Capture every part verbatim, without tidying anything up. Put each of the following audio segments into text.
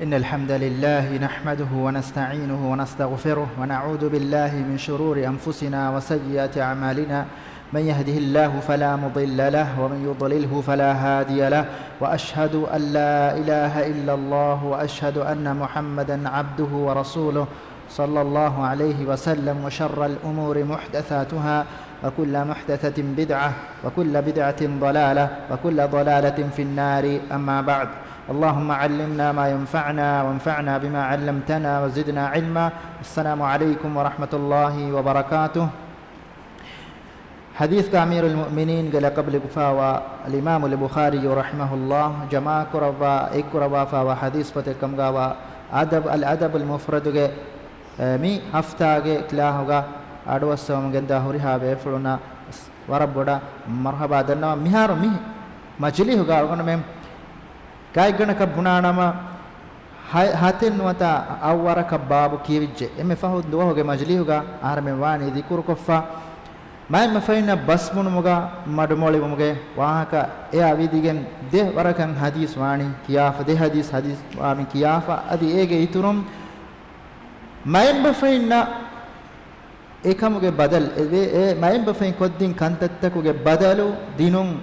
إن الحمد لله نحمده ونستعينه ونستغفره، ونعوذ بالله من شرور أنفسنا وسيئات أعمالنا. من يهده الله فلا مضل له، ومن يضلله فلا هادي له، وأشهد أن لا إله إلا الله، وأشهد أن محمدا عبده ورسوله، صلى الله عليه وسلم. وشر الأمور محدثاتها، وكل محدثة بدعة، وكل بدعة ضلالة، وكل ضلالة في النار. أما بعد، اللهم علمنا ما ينفعنا، وانفعنا بما علمتنا، وزدنا علما. السلام عليكم ورحمة الله وبركاته. ޙަދީޘްގެ އަމީރުލް މުއުމިނީންގެ ލަޤަބު ލިބިފާވާ އަލްއިމާމުލް ބުޚާރީ ރަޙިމަހުﷲ ޖަމާކުރައްވާ، އެއްކުރައްވާފާވާ ޙަދީޘް ފޮތެއް ކަމުގާވާ އަދަބް، އަލް އަދަބުލް މުފްރަދުގެ، އެ، މި ހަފްތާގެ ކްލާހުގަ އަޑުއައްސަވަމުން ގެންދާ ހުރިހާ ބޭފުޅުންނަށް ވަރަށް ބޮޑަށް މަރްޙަބާ ދަންނަވަން. މިހާރު މި މަޖިލީހުގަ އަޅުގަނޑުމެން ގާތްގަނޑަކަށް ބުނާނަމަ، ހަ-، ހަތެއް ނުވަތަ އަށްވަރަކަށް ބާބު ކިޔެވިއްޖެ. އެންމެ ފަހު ދުވަހުގެ މަޖިލީހުގަ އަހަރެމެން ވާނީ ޛިކުރުކޮށްފަ، މައިންބަފައިންނަށް ބަސްބުނުމުގަ މަޑުމޮޅިވުމުގެ ވާހަކަ އެއާ ވިދިގެން ދެ ވަރަކަށް ޙަދީޘް ވާނީ ކިޔާފަ، ދެ ޙަދީޘް ޙަދީޘް ވާނީ ކިޔާފަ. އަދި އޭގެ އިތުރުން މައިންބަފައިންނަށް އެކަމުގެ ބަދަލު، އެ، އެ މައިންބަފައިން ކޮށްދިން ކަންތައްތަކުގެ ބަދަލު ދިނުން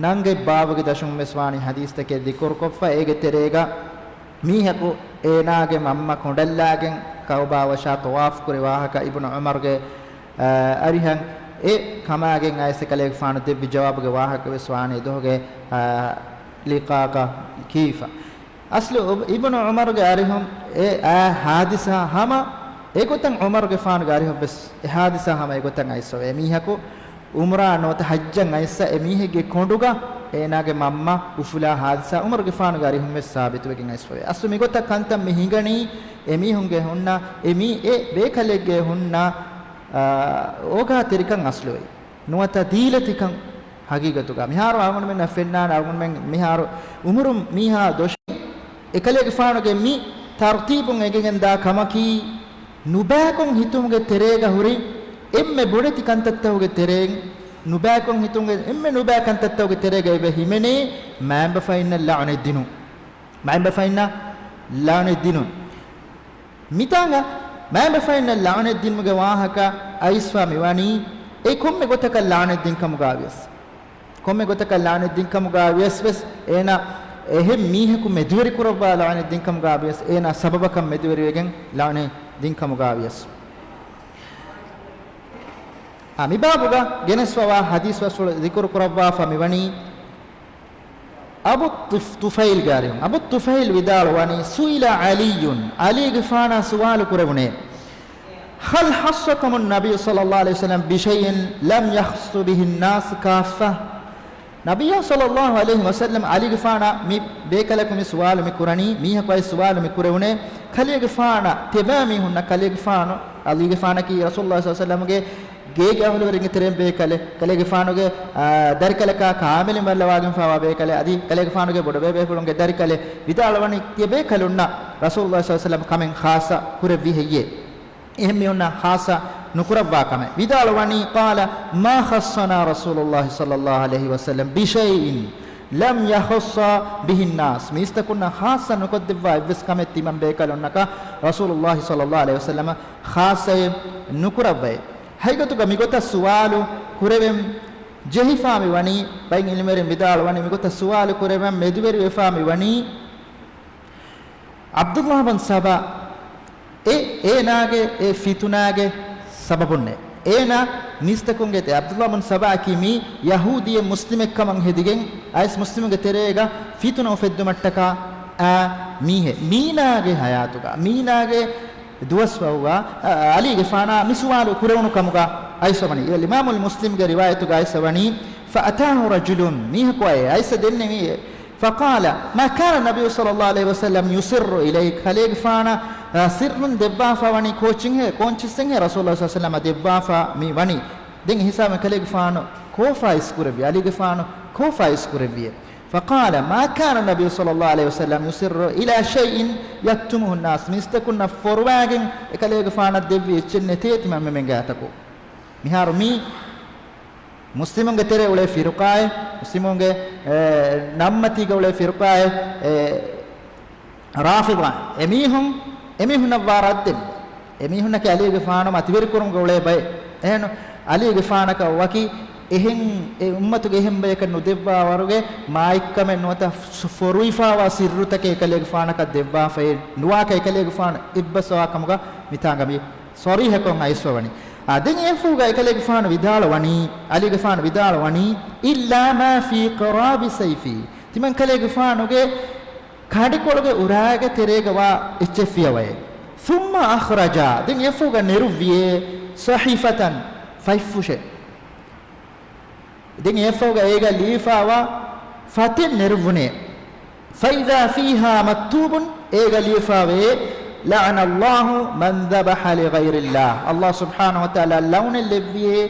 ނަންގެ ބާބުގެ ދަށުން ވެސް ވާނީ ޙަދީޘްތަކެއް ޛިކުރުކޮށްފަ. އޭގެ ތެރޭގަ މީހަކު އޭނާގެ މަންމަ ކޮނޑަށްލާގެން ކައުބާ ވަށާ ޠަވާފު ކުރި ވާހަކަ އިބްނު ޢުމަރުގެ، އަ، އަރިހަށް އެ ކަމާގެން އައިސް އެކަލޭގެފާނު ދެއްވި ޖަވާބުގެ ވާހަކަ ވެސް ވާނީ ދުވަހުގެ، އަ، ލިޤާގަ ކީފަ. އަސްލު އިބް-، އިބްނު ޢުމަރުގެ އަރިހުން އެ އާ ޙާދިސާ ހަމަ އެގޮތަށް ޢުމަރުގެފާނުގެ އަރިހަށް ވެސް އެ ޙާދިސާ ހަމަ އެގޮތަށް އައިސްފަވޭ. އެ މީހަކު ޢުމްރާ ނުވަތަ ޙައްޖަށް އައިސްފަ އެ މީހެއްގެ ކޮނޑުގަ އޭނާގެ މަންމަ އުފުލާ ޙާދިސާ ޢުމަރުގެފާނުގެ އަރިހުން ވެސް ސާބިތުވެގެން އައިސްފަވޭ. އަސްލު މިގޮތަށް ކަންތައް މި ހިނގަނީ އެ މީހުންގެ ހުންނަ، އެ މީ-، އެ ބޭކަލެއްގެ ހުންނަ، އާ، އޯގާތެރިކަން އަސްލުވެ. ނުވަތަ ދީލަތިކަން ހަގީގަތުގަ. މިހާރު އަޅުގަނޑުމެންނަށް ފެންނާނެ، އަޅުގަނޑުމެން މިހާރު އުމުރުން މީހާ ދޮށީ އެކަލޭގެފާނުގެ މި ތަރުތީބުން އެނގިގެންދާ ކަމަކީ، ނުބައިކޮށް ހިތުމުގެ ތެރޭގަ ހުރި އެންމެ ބޮޑެތި ކަންތައްތަކުގެ ތެރެއިން، ނުބައިކޮށް ހިތުމުގެ އެންމެ ނުބައި ކަންތައްތަކުގެ ތެރޭގަ އެބަ ހިމެނޭ މައިންބަފައިންނަށް ލަޢުނަތް ދިނުން. މައިންބަފައިންނަށް ލަޢުނަތް ދިނުން. މިތާނގަ މައިންބަފައިންނަށް ލަޢުނަތް ދިނުމުގެ ވާހަކަ އައިސްފަ މިވަނީ، އެ ކޮންމެ ގޮތަކަށް ލަޢުނަތް ދިން ކަމުގަ ވިޔަސް. ކޮންމެ ގޮތަކަށް ލަޢުނަތް ދިން ކަމުގަ ވިޔަސް ވެސް، އޭނާ އެހެން މީހަކު މެދުވެރި ކުރައްވާ ލަޢުނަތް ދިން ކަމުގަ ވިޔަސް، އޭނާ ސަބަބަކަށް މެދުވެރިވެގެން ލަޢުނަތް ދިން ކަމުގަ ވިޔަސް. އާ، މި ބާބުގަ ގެނެސްފަވާ ޙަދީޘް ވަސްފުޅު ޛިކުރު ކުރައްވާފަ މިވަނީ، އަބު ތުފް-، ތުފައިލްގެ އަރިހުން. އަބު ތުފައިލް ވިދާޅުވަނީ، سئل علي، ޢަލީގެފާނާ ސުވާލު ކުރެވުނޭ، هل خصكم النبي صلى الله عليه وسلم بشيء لم يخص به الناس كافة؟ ނަބިއްޔާ ޞައްލައްލާހު ޢަލައިހި ވަސައްލަމް ޢަލީގެފާނާ މި ބޭކަލަކު މި ސުވާލު މި ކުރަނީ، މީހަކު އައި ސުވާލު މި ކުރެވުނޭ، ކަލޭގެފާނަށް ތިބާ މީހުންނަށް ކަލޭގެފާނު، ޢަލީގެފާނަކީ ރަސޫލުﷲ ޞައްލައްލާހު ޢަލައިހި ވަސައްލަމްގެ ގޭގެ އަހުލުވެރިންގެ ތެރެއިން ބޭކަލެއް، ކަލޭގެފާނުގެ، އާ، ދަރިކަލަކާ ކާމިލުން ބައްލަވާގެންފާވާ ބޭކަލެއް، އަދި ކަލޭގެފާނުގެ ބޮޑުބޭބޭފުޅުންގެ ދަރިކަލެއް ވިދާޅުވަނީ، ތިޔަ ބޭކަލުންނަށް ރަސޫލުﷲ ޞައްލައްލާހު ޢަލައިހި ވަސައްލަމް ކަމެއް ޚާއްޞަ ކުރެއްވި ހެއްޔޭ؟ އެހެން މީހުންނަށް ޚާއްޞަ ނުކުރައްވާ ކަމެއް. ވިދާޅުވަނީ، قال ما خصنا رسول الله صلى الله عليه وسلم بشيء لم يخص به الناس. މީސްތަކުންނަށް ޚާއްޞަ ނުކޮށްދެއްވާ އެއްވެސް ކަމެއް ތިމަން ބޭކަލުންނަކަށް ރަސޫލުﷲ ޞައްލައްލާހު ޢަލައިހި ވަސައްލަމަ ޚާއްޞައެއް ނުކުރައްވައެ. ހަގީގަތުގަ މިގޮތަށް ސުވާލު ކުރެވެން ޖެހިފާ މިވަނީ، ބައެއް ޢިލްމުވެރިން ވިދާޅުވަނީ، މިގޮތަށް ސުވާލު ކުރެވެން މެދުވެރިވެފާ މިވަނީ، ޢަބްދުﷲ ބިން ސަބާ އެ އޭނާގެ އެ ފިތުނާގެ ސަބަބުންނޭ. އޭނާ މީސްތަކުންގެ ތެ-، ޢަބްދުﷲ ބިން ސަބާއަކީ މީ ޔަހޫދީއެއް މުސްލިމެއްކަމަށް ހެދިގެން އައިސް މުސްލިމުންގެ ތެރޭގަ ފިތުނަ އުފެއްދުމަށްޓަކާ އާ މީހެއް. މީނާގެ ޙަޔާތުގަ، މީނާގެ ދުވަސްވަހުގަ، އަ، ޢަލީގެފާނާ މި ސުވާލު ކުރެވުނު ކަމުގަ އައިސްވަނީ. އިމާމުލް މުސްލިމްގެ ރިވާޔަތުގަ އައިސްވަނީ، فأتاه رجل، މީހަކު އައޭ، އައިސް ދެންނެވި، فقال ما كان النبي صلى الله عليه وسلم يسر إليك، ކަލޭގެފާނަށް، އަ، ސިއްރުން ދެއްވާފަ ވަނީ ކޯޗެއްހޭ، ކޯންޗިއްސެއްހޭ ރަސޫލުﷲ ޞައްލައްލާހު ޢަލައިހި ވަސައްލަމަ ދެއްވާފަ މި ވަނީ. ދެން އެހިސާބުން ކަލޭގެފާނު ކޯފާ އިސްކުރެއްވި، ޢަލީގެފާނު ކޯފާ އިސްކުރެއްވިއޭ. فقال ما كان النبي صلى الله عليه وسلم يسر إلى شيء يكتمه الناس، މީސްތަކުންނަށް ފޮރުވާގެން އެކަލޭގެފާނަށް ދެއްވި އެއްޗެއް ނެތޭ ތިމަންމެންގެ އަތަކު. މިހާރު މީ މުސްލިމުންގެ ތެރޭ އުޅޭ ފިރުޤާއެއް، މުސްލިމުންގެ، އެ، ނަންމަތީގަ އުޅޭ ފިރުޤާއެއް، އެ، ރާފިޟާ، އެމީހުން، އެމީހުންނަށްވާ ރައްދެއް. އެމީހުންނަކީ ޢަލީގެފާނު މަތިވެރިކުރުމުގެ އުޅޭ ބައެއް. އެހެން ޢަލީގެފާނަކަށް ވަކި އެހެން އެ އުއްމަތުގެ އެހެން ބަޔަކަށް ނުދެއްވާ ވަރުގެ މާތްކަމެއް ނުވަތަ ފޮ-، ފޮރުވިފާވާ ސިއްރުތަކެއް އެކަލޭގެފާނަކަށް ދެއްވާފައެއް ނުވާކަށް އެކަލޭގެފާނު އެއްބަސްވާ ކަމުގަ މިތާނގަ މި ޞަރީޙަކޮށް އައިސްފަވަނީ. އާ، ދެން އެއަށްފަހުގަ އެކަލޭގެފާނު ވިދާޅުވަނީ، ޢަލީގެފާނު ވިދާޅުވަނީ، إلا ما في قراب سيفي. ތިމަންކަލޭގެފާނުގެ ކަނޑިކޮޅުގެ އުރާގެ ތެރޭގަ ވާ އެއްޗެއް ފިޔަވައޭ. ثم أخرج، ދެން އެއަށްފަހުގަ ނެރުއްވިއޭ، صحيفة، ފަތްފުށެއް. ދެން އެއަށްފަހުގަ އޭގަ ލިޔެފާވާ ފަތެއް ނެރުއްވުނޭ. فإذا فيها مكتوب، އޭގަ ލިޔެފާވޭ، لعن الله من ذبح لغير الله. އައްލާހު ސުބްޙާނަހު ވަތަޢާލާ ލަޢުނަތް ލެއްވިއޭ،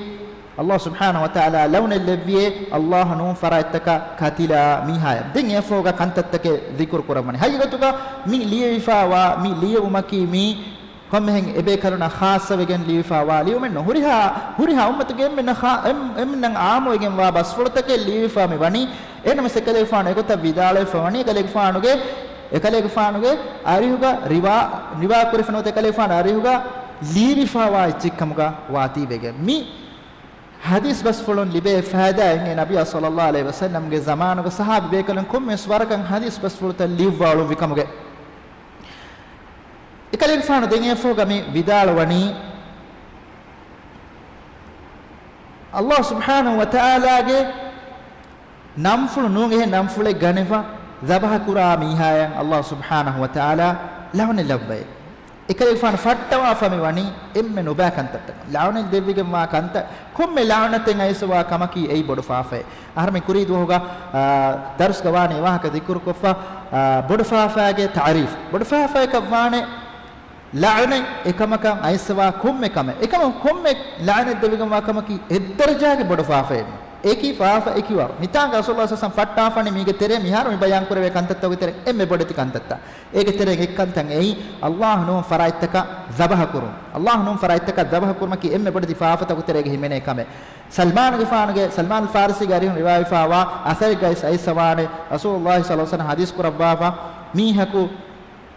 އައްލާހު ސުބްޙާނަހު ވަތަޢާލާ ލަޢުނަތް ލެއްވިއޭ، އައްލާހު ނޫން ފަރާތްތަކަށް ކަތިލާ މީހާޔަށް. ދެން އެއަށްފަހުގަ ކަންތައްތަކެއް ޛިކުރު ކުރައްވަނީ. ހަގީގަތުގަ މި ލިޔެވިފާވާ، މި ލިޔެވުމަކީ މީ ކޮންމެހެން އެބޭކަލުންނަށް ޚާއްޞަވެގެން ލިޔެވިފާވާ ލިޔުމެއް ނޫން. ހުރިހާ، ހުރިހާ އުއްމަތުގެ އެންމެންނަށް ޚާ-، އެން-، އެންމެންނަށް ޢާއްމުވެގެންވާ ބަސްފުޅުތަކެއް ލިޔެވިފާ މި ވަނީ. އެހެންނަމަވެސް އެކަލޭގެފާނު އެގޮތަށް ވިދާޅުވެފަ ވަނީ، އެކަލޭގެފާނުގެ، އެކަލޭގެފާނުގެ އަރިހުގަ ރިވާ-، ރިވާ ކުރެފަ ނުވަތަ އެކަލޭގެފާނު އަރިހުގަ ލިޔެވިފާވާ އެއްޗެއްކަމުގަ ވާތީވެގެން. މި ޙަދީޘް ބަސްފުޅުން ލިބޭ ފައިދާއެއް އެ ނަބިއްޔާ ޞައްލައްލާހު ޢަލައިހި ވަސައްލަމްގެ ޒަމާނުގެ ޞަޙާބީ ބޭކަލުން ކޮންމެވެސް ވަރަކަށް ޙަދީޘް ބަސްފުޅުތައް ލިޔުއްވާ އުޅުއްވި ކަމުގެ. އެކަލޭގެފާނު ދެން އެއަށްފަހުގަ މި ވިދާޅުވަނީ، އައްލާހު ސުބްޙާނަހު ވަތަޢާލާގެ ނަންފުޅު ނޫން އެހެން ނަންފުޅެއް ގަނެފަ ޒަބަޙަ ކުރާ މީހާޔަށް އައްލާހު ސުބްޙާނަހު ވަތަޢާލާ ލަޢުނަތް ލައްވައޭ. އެކަލޭގެފާނު ފައްޓަވާފަ މި ވަނީ އެންމެ ނުބައި ކަންތައްތަކަށް. ލަޢުނަތް ދެއްވިގެންވާ ކަންތައް، ކޮންމެ ލަޢުނަތެއް އައިސްވާ ކަމަކީ އެއީ ބޮޑު ފާފައެއް. އަހަރެމެން ކުރީ ދުވަހުގަ، އާ، ދަރުސްގަ ވާނެ ވާހަކަ ޛިކުރުކޮށްފަ، އާ، ބޮޑުފާފާގެ ތަޢުރީފު. ބޮޑުފާފާއަކަށް ވާނެ ލަޢުނަތް އެކަމަކަށް އައިސްވާ ކޮންމެ ކަމެއް. އެކަމަށް ކޮންމެ ލަޢުނަތް ދެވިގެންވާ ކަމަކީ އެއްދަރަޖާގެ ބޮޑު ފާފައެއް. އެކި ފާފަ އެކިވަރު. މިތާނގަ ރަސޫލުﷲ ޞައްލަﷲު ޢަލައިހި ވަސައްލަމަ ފައްޓާފަނި މީގެ ތެރޭ މިހާރު މި ބަޔާން ކުރެވޭ ކަންތައްތަކުގެ ތެރެ އެންމެ ބޮޑެތި ކަންތައްތައް. އޭގެ ތެރެއިން އެއްކަންތައް އެއީ، އައްލާހު ނޫން ފަރާތްތަކަށް ޒަބަޙަ ކުރުން. އައްލާހު ނޫން ފަރާތްތަކަށް ޒަބަޙަ ކުރުމަކީ އެންމެ ބޮޑެތި ފާފަތަކުގެ ތެރޭގަ ހިމެނޭ ކަމެއް. ސަލްމާނުގެފާނުގެ، ސަލްމާނު ފާރިސީގެ އަރިހުން ރިވާވެފާވާ އަސަރެއްގައި އައިސްފަވާނެ، ރަސޫލުﷲ ޞައްލަﷲު ޢަލައިހި ވަސައްލަމަ ޙަދީޘް ކުރައްވާފަ، މީހަކު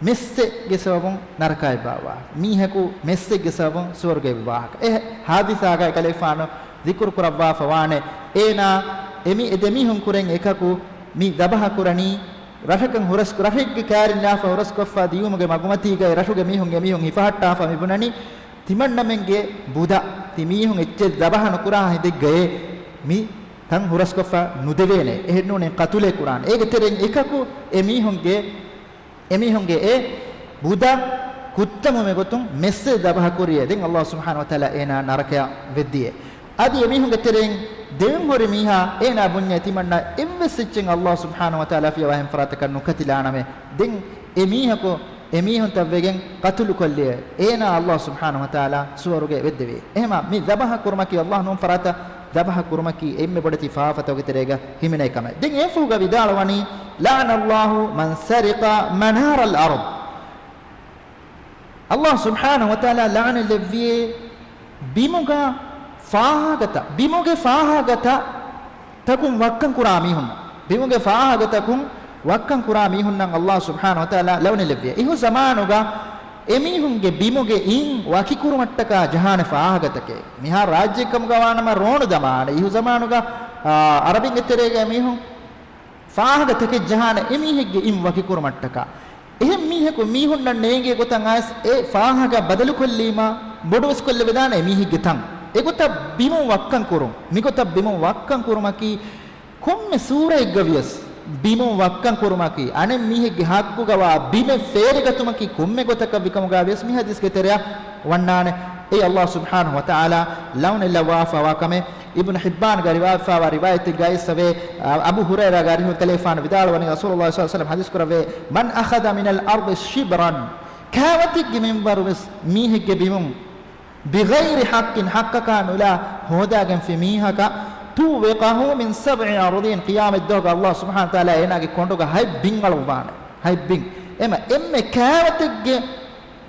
މެއްސެއްގެ ސަބަބުން ނަރަކައަށް ބާއްވާ، މީހަކު މެއްސެއްގެ ސަބަބުން ސުވަރުގެ ވާހަކަ. އެ ޙާދިސާގަ އެކަލޭގެފާނު ޛިކުރު ކުރައްވާފަ ވާނެ، އޭނާ އެމީ-، އެ ދެމީހުން ކުރެން އެކަކު މި ޒަބަޙަ ކުރަނީ، ރަށަކަށް ހުރަސް-، ރަށެއްގެ ކައިރިން ލާފަ ހުރަސްކޮށްފަ ދިޔުމުގެ މަގުމަތީގައި ރަށުގެ މީހުން އެމީހުން ހިފަހައްޓާފަ މިބުނަނީ، ތިމަންނަމެންގެ ބުދަ، ތި މީހުން އެއްޗެއް ޒަބަޙަ ނުކުރާ ހިނދެއްގައޭ މި ތަން ހުރަސްކޮށްފަ ނުދެވޭނެ. އެހެންނޫނެ ޤަތުލެއް ކުރާނެ. އޭގެ ތެރެއިން އެކަކު އެ މީހުންގެ، އެ މީހުންގެ އެ ބުދަ ކުއްތަންވުމެއް ގޮތުން މެއްސެއް ޒަބަޙަ ކުރިއޭ. ދެން އައްލާހު ސުބްޙާނަހު ވަތަޢާލާ އޭނާ ނަރަކަޔަށް ވެއްދިޔޭ. އަދި އެމީހުންގެ ތެރެއިން ދެވެން ހުރި މީހާ އޭނާ ބުންޏޭ ތިމަންނަ އެއްވެސް އެއްޗެއް އައްލާހު ސުބްޙާނަހު ވަތަޢާލާ ފިޔަވާ އެހެން ފަރާތަކަށް ނުކަތިލާނަމޭ. ދެން އެ މީހަކު އެ މީހުންތައް ވެގެން ޤަތުލުކޮށްލިޔޭ. އޭނާ އައްލާހު ސުބްޙާނަހު ވަތަޢާލާ ސުވަރުގެ ވެއްދެވޭ. އެހެމާ މި ޒަބަޙަ ކުރުމަކީ، އައްލާހު ނޫން ފަރާތަށް ޒަބަޙަ ކުރުމަކީ އެންމެ ބޮޑެތި ފާފަތަކުގެ ތެރޭގަ ހިމެނޭ ކަމެއް. ދެން އެފުގަ ވިދާޅުވަނީ، لعن الله من سرق منار الأرض. އައްލާހު ސުބްޙާނަހު ވަތަޢާލާ ލަޢުނަތް ލެއްވިޔޭ ބިމުގަ ފާހަގަތައް، ބިމުގެ ފާހަގަތައް ތަކުން ވައްކަން ކުރާ މީހުން، ބިމުގެ ފާހަގަތަކުން ވައްކަން ކުރާ މީހުންނަށް އައްލާހު ސުބްޙާނަހު ވަތަޢާލާ ލަޢުނަތް ލެއްވިޔޭ. އިހު ޒަމާނުގަ އެމީހުންގެ ބިމުގެ އިން ވަކިކުރުމަށްޓަކާ ޖަހާނެ ފާހަގަތަކެއް. މިހާރު ރާއްޖެއް ކަމުގަ ވާނަމަ ރޯނު ދަމާނެ. އިހު ޒަމާނުގަ، އާ، އަރަބިންގެ ތެރޭގަ އެމީހުން ފާހަގަތަކެއް ޖަހާނެ އެމީހެއްގެ އިން ވަކިކުރުމަށްޓަކާ. އެހެން މީހަކު މީހުންނަށް ނޭނގޭ ގޮތަށް އައިސް އެ ފާހަގަ ބަދަލުކޮށްލީމާ، ބޮޑުވެސް ކޮށްލެވިދާނެ އެމީހެއްގެ ތަން. އެގޮތަށް ބިމުން ވައްކަން ކުރުން. މިގޮތަށް ބިމުން ވައްކަން ކުރުމަކީ، ކޮންމެ ސޫރައެއްގަ ވިޔަސް ބިމުން ވައްކަން ކުރުމަކީ، އަނެއް މީހެއްގެ ޙައްޤުގަ ވާ ބިމެއް ފޭރިގަތުމަކީ ކޮންމެ ގޮތަކަށް ވިކަމުގަ ވިޔަސް މި ޙަދީޘްގެ ތެރެއަށް ވަންނާނެ. އެއީ އައްލާހު ސުބްޙާނަހު ވަތަޢާލާ ލަޢުނަތް ލައްވާފަވާ ކަމެއް. އިބްނު ޙިއްބާންގެ ރިވާޔަތްފާވާ ރިވާޔަތެއްގައި އައިސްފަވޭ، އަ، އަބޫ ހުރައިރާގެ އަރިހުން ކަލޭފާނު ވިދާޅުވަނީ، ރަސޫލުﷲ ޞައްލަﷲު ޢަލައިހި ވަސައްލަމަ ޙަދީޘް ކުރައްވޭ، من أخذ من الأرض شبرا، ކާވަތެއްގެ މިންވަރު ވެސް މީހެއްގެ ބިމުން، بغير حق، ޙައްޤަކާ ނުލާ ހޯދާގެންފި މީހަކަށް، طوقه من سبع أرضين، ޤިޔާމަތްދުވަހުގަ އައްލާހު ސުބްޙާނަހު ވަތަޢާލާ އޭނާގެ ކޮނޑުގަ ހަތް ބިން އަޅުއްވާނެ. ހަތް ބިން. އެމަ އެންމެ ކާވަތެއްގެ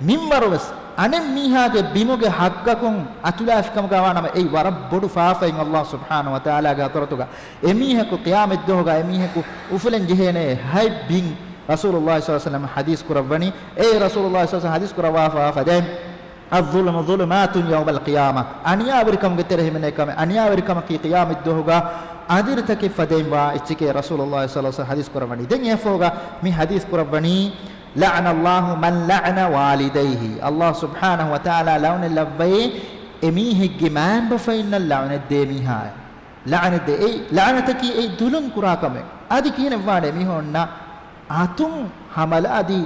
މިންވަރު ވެސް އަނެއް މީހާގެ ބިމުގެ ޙައްޤަކުން އަތުލާފިކަމުގަ ވާނަމަ، އެއީ ވަރަށް ބޮޑު ފާފައެއް އައްލާހު ސުބްޙާނަހު ވަތަޢާލާގެ ޙަޟްރަތުގަ. އެމީހަކު ޤިޔާމަތްދުވަހުގަ އެމީހަކު އުފުލެން ޖެހޭނެ ހަތް ބިން ރަސޫލުﷲ ޞައްލަﷲ ޢަލައިހި ވަސައްލަމަ ޙަދީޘް ކުރައްވަނީ، އޭ ރަސޫލުﷲ ޞައްލަﷲ ޢަލައިހި ވަސައްލަމަ ޙަދީޘް ކުރައްވާފަ ފަދައިން، "الظلم ظلمات يوم القيامة." އަނިޔާވެރިކަމުގެ ތެރެ ހިމެނޭ ކަމެއް، އަނިޔާވެރިކަމަކީ ޤިޔާމަތްދުވަހުގަ އަނދިރިތަކެއް ފަދައިން ވާ އެއްޗެކޭ ރަސޫލުﷲ ޞައްލަﷲ ޢަލައިހި ވަސައްލަމަ ޙަދީޘް ކުރައްވަނީ. ދެން އެއަށްފަހުގަ މި ޙަދީޘް ކުރައްވަނީ، "لعن الله من لعن والديه." ﷲ ސުބްޙާނަހޫ ވަތަޢާލާ ލަޢުނަތް ލައްވައޭ އެމީހެއްގެ މައިންބަފައިންނަށް ލަޢުނަތް ދޭ މީހާއެއް. ލަޢުނަތް ދޭ. އެއީ ލަޢުނަތަކީ އެއީ ދުލުން ކުރާ ކަމެއް. އަދި ކިހިނެއްވާނެ މީހުންނަށް އަތުން ހަމަލާ އަދި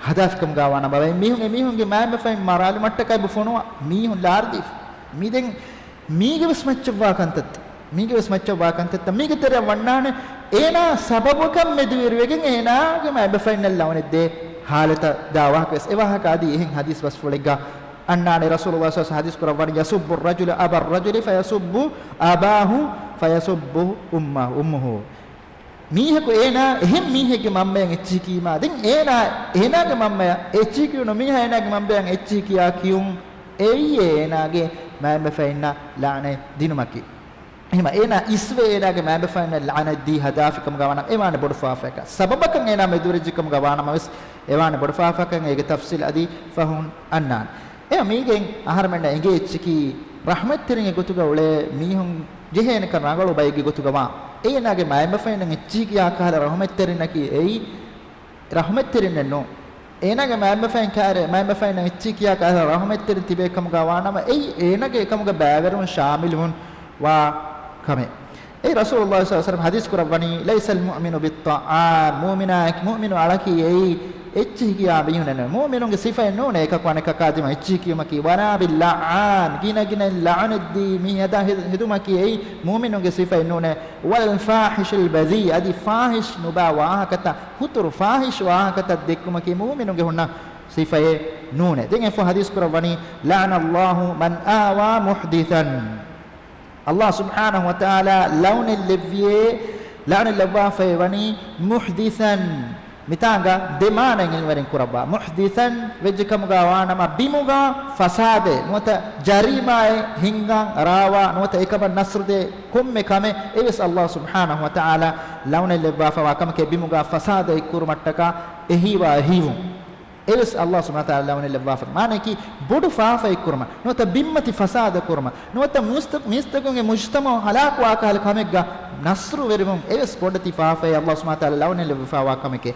ހަދާފިކަމުގާ ވާނަމަ ބައެއް މީހުން އެމީހުންގެ މައިންބަފައިން މަރާލުމަށްޓަކައި ބު ފޮނުވާ މީހުން ލާރިދީފަ. މި ދެން މީގެ ވެސް މައްޗަށްވާ ކަންތައްތައް. މީގެ ވެސް މައްޗަށްވާ ކަންތައްތައް. މީގެ ތެރެއަށް ވަންނާނެ އޭނާ ސަބަބަކަށް މެދުވެރިވެގެން އޭނާގެ މައިންބަފައިންނަށް ލަޢުނަތް ދޭ ޙާލަތަށް ދާ ވާހަކަ ވެސް. އެ ވާހަކަ އަދި އެހެން ޙަދީޘް ބަސްފުޅެއްގަ އަންނާނެ. ރަސޫލުﷲ ޞައްލަﷲ ޢަލައިހި ވަސައްލަމަ ޙަދީޘް ކުރައްވަނީ، "يسب الرجل أبا الرجل فيسب أباه فيسبه أمه." މީހަކު އޭނާ އެހެން މީހެއްގެ މަންމަޔަށް އެއްޗިހި ކީމާ، ދެން އޭނާ އޭނާގެ މަންމަޔަށް އެއްޗިހި ކިޔުނު މީހާ އޭނާގެ މަންމަޔަށް އެއްޗިހި ކިޔާ ކިޔުން އެއީ އޭނާގެ މައިންބަފައިންނަށް ލަޢުނަތް ދިނުމަކީ. އެހެންވީމަ އޭނާ އިސްވެ އޭނާގެ މައިންބަފައިންނަށް ލަޢުނަތް ދީ ހަދާފިކަމުގަ ވާނަމަ އެވާނެ ބޮޑު ފާފައަކަށް. ސަބަބަކަށް އޭނާ މެދުވެރިއްޖެކަމުގަ ވާނަމަވެސް އެވާނެ ބޮޑު ފާފައަކަށް. އޭގެ ތަފްޞީލް އަދި ފަހުން އަންނާނެ. އެ މީގެން އަހަރެމެންނަށް އެނގޭ އެއްޗަކީ ރަޙްމަތްތެރިންގެ ގޮތުގަ އުޅޭ މީހުން ޖެހޭނެކަން ރަނގަޅު ބައެއްގެ ގޮތުގަ ވާ. އޭނާގެ މައިންބަފައިންނަށް އެއްޗިހި ކިޔާ ކަހަލަ ރަޙްމަތްތެރިންނަކީ އެއީ ރަޙްމަތްތެރިންނެއް ނޫން. އޭނާގެ މައިންބަފައިން ކާރެ، މައިންބަފައިންނަށް އެއްޗިހި ކިޔާ ކަހަލަ ރަޙްމަތްތެރިން ތިބޭ ކަމުގަ ވާނަމަ އެއީ އޭނާގެ އެކަމުގަ ބައިވެރިވުން ޝާމިލުވުން ވާ ކަމެއް. އެ ރަސޫލުﷲ ޞައްލަﷲ ޢަލައިހި ވަސައްލަމަ ޙަދީޘް ކުރައްވަނީ، "ليس المؤمن بالطعان." މުއުމިނާއަކީ، މުއުމިނު އަޅަކީ އެއީ އެއްޗިހި ކިޔާ މީހުންނެއް ނޫން. މުއުމިނުންގެ ސިފައެއް ނޫނޭ އެކަކު އަނެކަކާ ދިމާ އެއްޗިހި ކިޔުމަކީ. "ولا باللعان." ގިނަ ގިނައިން ލަޢުނަތްދީ މީހާ ހެދުމަކީ އެއީ މުއުމިނުންގެ ސިފައެއް ނޫނޭ. "ولا الفاحش البذيء." އަދި ފާޙިޝް ނުބާ ވާހަކަތައް، ހުތުރު ފާޙިޝް ވާހަކަތައް ދެއްކުމަކީ މުއުމިނުންގެ ހުންނަ ސިފައެއް ނޫނޭ. ދެން އެފަ ޙަދީޘް ކުރައްވަނީ، "لعن الله من آوى محدثا." ﷲ ސުބްޙާނަހޫ ވަތަޢާލާ ލަޢުނަތް ލެއްވިޔޭ، ލަޢުނަތް ލައްވާފައި ވަނީ، "محدثا." މިތާނގަ ދެ މާނައިން ޢިލްމުވެރިން ކުރައްވާ. "محدثا" ވެއްޖެ ކަމުގަ ވާނަމަ، ބިމުގަ ފަސާދައެއް ނުވަތަ ޖަރީމާއެއް ހިންގަން ރާވާ ނުވަތަ އެކަމަށް ނަޞްރު ދޭ ކޮންމެ ކަމެއް އެވެސް ﷲ ސުބްޙާނަހޫ ވަތަޢާލާ ލަޢުނަތް ލެއްވާފަވާ ކަމެކޭ. ބިމުގަ ފަސާދައެއް ކުރުމަށްޓަކާ އެހީވާ އެހީވުން. އެވެސް ﷲ ސުބްޙާނަހޫ ވަތަޢާލާ ލަޢުނަތް ލައްވާފަ. މާނައަކީ، ބޮޑު ފާފައެއް ކުރުމަށް، ނުވަތަ ބިންމަތި ފަސާދަ ކުރުމަށް، ނުވަތަ މީސްތަ-، މީސްތަކުންގެ މުޖްތަމަޢު ހަލާކުވާ ކަހަލަ ކަމެއްގަ ނަޞްރު ވެރިވުން އެވެސް ބޮޑެތި ފާފައެއް ﷲ ސުބްޙާނަހޫ ވަތަޢާލާ ލަޢުނަތް ލެއްވިފަވާ ކަމެކޭ.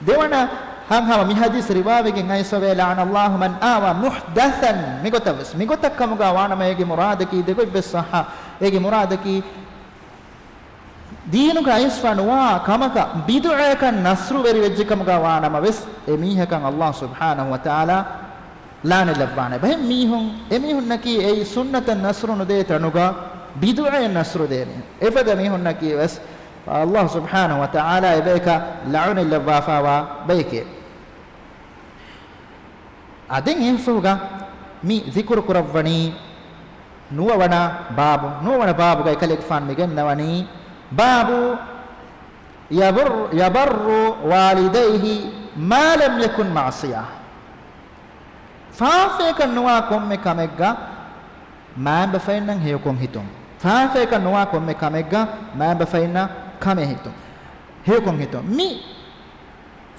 ދެވަނަ ހަނގާމަ މި ޙަދީޘް ރިވާވެގެން އައިސްފަވޭ، "لعن الله من آوى محدثا." މިގޮތަށް ވެސް، މިގޮތަށް ކަމުގަ ވާނަމަ އޭގެ މުރާދަކީ ދެގޮތް ވެސް ޞައްޙަ. އޭގެ މުރާދަކީ، ދީނުގަ އައިސްފަ ނުވާ ކަމަކަށް ބިދުޢަޔަކަށް ނަޞްރު ވެރިވެއްޖެ ކަމުގަ ވާނަމަވެސް، އެ މީހަކަށް ﷲ ސުބްޙާނަހޫ ވަތަޢާލާ ލަޢުނަތް ލައްވާނެ. ބައެއް މީހުން، އެ މީހުންނަކީ އެއީ ސުންނަތަށް ނަޞްރު ނުދޭ ތަނުގަ ބިދުޢަޔަށް ނަޞްރު ދޭ މީހުން. އެފަދަ މީހުންނަކީ ވެސް ﷲ ސުބްޙާނަހޫ ވަތަޢާލާ އެބަޔަކަށް ލަޢުނަތް ލައްވާފަވާ ބަޔެކޭ. އާ، ދެން އެއަށްފަހުގަ މި ޒިކުރު ކުރައްވަނީ ނުވަވަނަ ބާބު، ނުވަވަނަ ބާބުގަ އެކަލޭގެފާނު މި ގެންނަވަނީ، باب يبر، يبر والديه ما لم يكن معصية. ފާފައަކަށް ނުވާ ކޮންމެ ކަމެއްގަ މައިންބަފައިންނަށް ހެޔޮކޮށް ހިތުން. ފާފައަކަށް ނުވާ ކޮންމެ ކަމެއްގަ މައިންބަފައިންނަށް ކަމެއް ހިތުން. ހެޔޮކޮށް ހިތުން. މި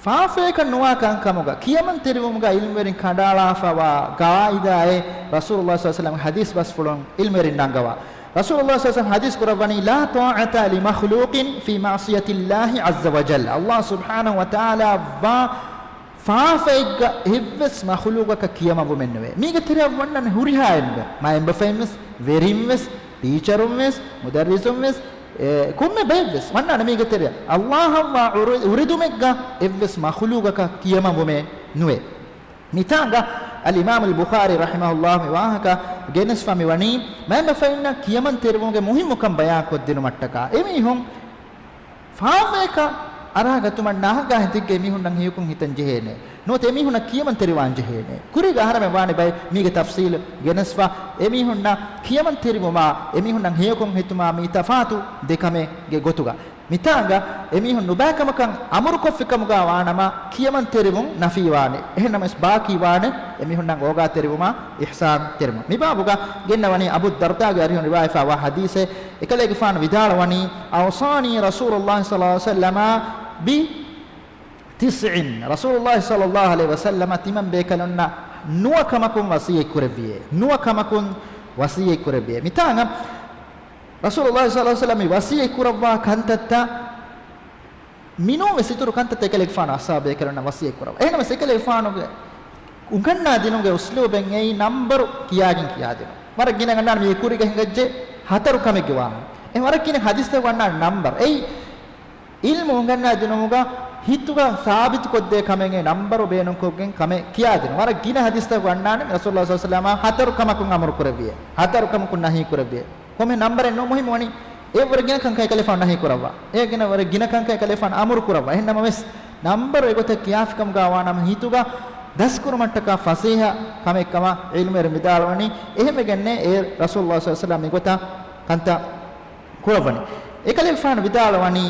ފާފައަކަށް ނުވާ ކަންކަމުގަ ކިޔަމަންތެރިވުމުގަ ޢިލްމުވެރިން ކަނޑައަޅާފަވާ ގަވާއިދާއެއް ރަސޫލުﷲ ޞައްލަﷲ ޢަލައިހި ވަސައްލަމަ ޙަދީޘް ބަސްފުޅުން ޢިލްމުވެރިން ނަންގަވާ. ރަސޫލުﷲ ޞައްލަﷲ ޢަލައިހި ވަސައްލަމަ ޙަދީޘް ކުރައްވަނީ، "لا طاعة لمخلوق في معصية الله عز وجل." ﷲ ސުބްޙާނަހޫ ވަތަޢާލާ ވާ ފާފައެއްގަ އެއްވެސް މަޚްލޫޤަކަށް ކިޔަމަންވުމެއް ނުވޭ. މީގެ ތެރެއަށް ވަންނަން ހުރިހާ އެއްނުވޭ. މައިންބަފައިންވެސް، ވެރިންވެސް، ޓީޗަރުންވެސް، މުދައްރިސުންވެސް، އެ، ކޮންމެ ބައެއްވެސް ވަންނާނެ މީގެ ތެރެއަށް. ﷲ އަށްވާ އުރެ-، އުރެދުމެއްގަ އެއްވެސް މަޚްލޫޤަކަށް ކިޔަމަންވުމެއް ނުވޭ. މިތާނގަ އަލްއިމާމު އަލްބުޚާރީ ރަޙިމަހުﷲ މި ވާހަކަ ގެނެސްފަ މި ވަނީ، މައިންބަފައިންނަށް ކިޔަމަންތެރިވުމުގެ މުހިއްމުކަން ބަޔާންކޮށްދިނުމަށްޓަކާ. އެމީހުން ފާފައަކަށް އަރާގަތުމަށް ނާހަގާ ހިތެއްގައި މީހުންނަށް ހެޔޮކޮށް ހިތަން ޖެހޭނެ. ނުވަތަ އެމީހުންނަށް ކިޔަމަންތެރިވާން ޖެހޭނެ. ކުރީގަ އަހަރެމެން ވާނެ ބައެއް މީގެ ތަފްސީލު ގެނެސްފަ، އެމީހުންނަށް ކިޔަމަންތެރިވުމާ، އެމީހުންނަށް ހެޔޮކޮށް ހިތުމާ މީ ތަފާތު ދެކަމެއްގެ ގޮތުގަ. މިތާނގަ އެމީހުން ނުބައިކަމަކަށް އަމުރުކޮށްފިކަމުގަ ވާނަމަ، ކިޔަމަންތެރިވުން ނަފީވާނެ. އެހެންނަމަވެސް ބާކީ ވާނެ އެމީހުންނަށް އޯގާތެރިވުމާ އިޙްސާން ތެރިވުން. މިބާބުގަ ގެންނަވަނީ އަބޫ ދަރްދާގެ އަރިހުން ރިވާޔަތްވާ ޙަދީޘެއް. އެކަލޭގެފާނު ވިދާޅުވަނީ، "أوصاني رسول الله صلى الله عليه وسلم ب" ތިސްޢިން، ރަސޫލުﷲ ޞައްލަﷲ ޢަލައިހި ވަސައްލަމަ ތިމަން ބޭކަލުންނަށް ނުވަ ކަމަކުން ވަޞިއްޔަތް ކުރެއްވިއޭ. ނުވަ ކަމަކުން ވަޞިއްޔަތް ކުރެއްވިއޭ. މިތާނގަ ރަސޫލުﷲ ޞައްލަﷲ ޢަލައިހި ވަސައްލަމަ ވަޞިއްޔަތް ކުރައްވާ ކަންތައްތައް މިނޫން ވެސް އިތުރު ކަންތައްތައް އެކަލޭގެފާނު އަސްހާބު ބޭކަލުންނަށް ވަޞިއްޔަތް ކުރައްވާ. އެހެންނަމަވެސް އެކަލޭގެފާނުގެ އުނގަންނާ ދިނުމުގެ އުސްލޫބެއް އެއީ ނަންބަރު ކިޔާގެން ކިޔާދިނުން. ވަރަށް ގިނަ ގަންނާނެ މީ ކުރީގަ ހިނގައްޖެ ހަތަރު ކަމެއްގެ ވާހަކަ. އެ ވަރަށް ގިނަ ޙަދީޘްތައް ގަންނާނެ ނަންބަރު. އެއީ ޢިލްމު އުނގަންނާ ދިނުމުގަ ހިތުގަ ސާބިތުކޮށްދޭ ކަމެއް އެ ނަންބަރު ބޭނުންކޮށްގެން ކަމެއް ކިޔާދިނުން. ވަރަށް ގިނަ ޙަދީޘްތައް ގަންނާނެ ރަސޫލުﷲ ޞައްލަﷲ ޢަލައިހި ވަސައްލަމަ ހަތަރު ކަމަކުން އަމުރު ކުރެއްވިއޭ. ހަތަރު ކަމަކުން ނަހީ ކުރެއްވިއޭ. ކޮންމެ ނަންބަރެއް ނޫން، މުހިއްމު ވަނީ އެ ވަރަށް ގިނަ ކަންކަން އެކަލޭގެފާނު ނަހީ ކުރައްވާ. އެ ގިނަ ވަރަށް ގިނަ ކަންކަން އެކަލޭގެފާނު އަމުރު ކުރައްވާ. އެހެންނަމަވެސް ނަންބަރު އެގޮތަށް ކިޔާފިކަމުގަ ވާނަމަ ހިތުގަ ދަސްކުރުމަށްޓަކާ ފަސޭހަ ކަމެއްކަމަށް ޢިލްމުވެރިން ވިދާޅުވަނީ. އެހެންވެގެންނޭ އެ ރަސޫލުﷲ ޞައްލަﷲ ޢަލައިހި ވަސައްލަމަ މިގޮތަށް ކަންތައް ކުރައްވަނީ. އެކަލޭގެފާނު ވިދާޅުވަނީ،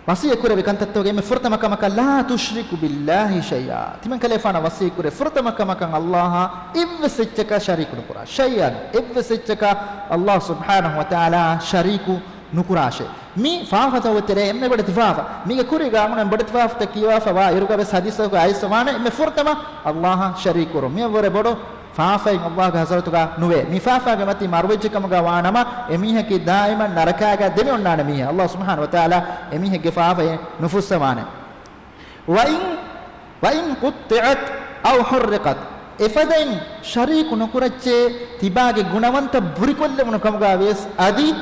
ވަޞިއްޔަތް ކުރެއްވި ކަންތައްތަކުގެ އެންމެ ފުރަތަމަ ކަމަކަށް، "لا تشرك بالله شيئا." ތިމަން ކަލޭގެފާނަށް ވަޞިއްޔަތް ކުރޭ ފުރަތަމަ ކަމަކަށް ﷲ އަށް އެއްވެސް އެއްޗަކަށް ޝަރީކު ނުކުރާ. شيئا، އެއްވެސް އެއްޗަކަށް ﷲ ސުބްޙާނަހޫ ވަތަޢާލާ ޝަރީކު ނުކުރާށޭ. މި ފާފަތަކުގެ ތެރޭ އެންމެ ބޮޑެތި ފާފަ. މީގެ ކުރީގަ އަޅުގަނޑު ބޮޑެތި ފާފަތައް ކިޔަވާފަ ވާ އިރުގަ ވެސް ޙަދީޘްތަކުގަ އައިސްފަ ވާނެ އެންމެ ފުރަތަމަ ﷲ އަށް ޝަރީކު ކުރުން. މިއަށްވުރެ ބޮޑު ފާފައެއް ﷲ ގެ ޙަޟްރަތުގަ ނުވޭ. މި ފާފާގެ މަތީ މަރުވެއްޖެ ކަމުގަ ވާނަމަ، އެމީހަކީ ދާއިމަށް ނަރަކާގަ ދެމި އޮންނާނެ މީހެއް. ﷲ ސުބްޙާނަހޫ ވަތަޢާލާ އެމީހެއްގެ ފާފައެއް ނުފުއްސަވާނެ. وإن، وإن قطعت أو حرقت. އެފަދައިން ޝަރީކު ނުކުރައްޗޭ، ތިބާގެ ގުނަވަންތައް ބުރިކޮށްލެވުނު ކަމުގަ ވިޔަސް، އަދި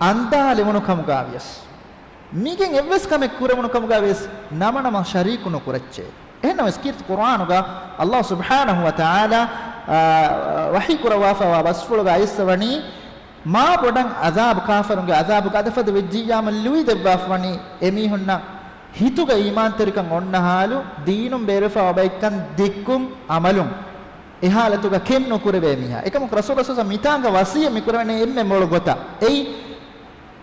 އަންދާލެވުނު ކަމުގަ ވިޔަސް. މީގެން އެއްވެސް ކަމެއް ކުރެވުނު ކަމުގަ ވިޔަސް ނަމަނަމަ ޝަރީކު ނުކުރައްޗޭ. އެހެންނަމަވެސް ކީރިތި ޤުރްއާނުގަ ﷲ ސުބްޙާނަހޫ ވަތަޢާލާ، އާ، ވަޙީ ކުރައްވާފައިވާ ބަސްފުޅުގަ އައިސްފަވަނީ، މާ ބޮޑަށް ޢަޛާބު، ކާފަރުންގެ ޢަޛާބު ގަދަފަދަ ވެއްޖިއްޔާމަ ލުއިދެއްވާފަވަނީ އެމީހުންނަށް ހިތުގަ އީމާންތެރިކަން އޮންނަ ޙާލު، ދީނުން ބޭރުވެފައިވާ ބައެއްކަން ދެއްކުން ޢަމަލުން. އެ ޙާލަތުގަ ކެތް ނުކުރެވޭ މީހާ. އެކަމަކު ރަސޫލު ޞައްލަﷲ ޢަލައިހި ވަސައްލަމަ މިތާނގަ ވަޞިއްޔަތް މިކުރަނީ އެންމެ މޮޅު ގޮތަށް. އެއީ،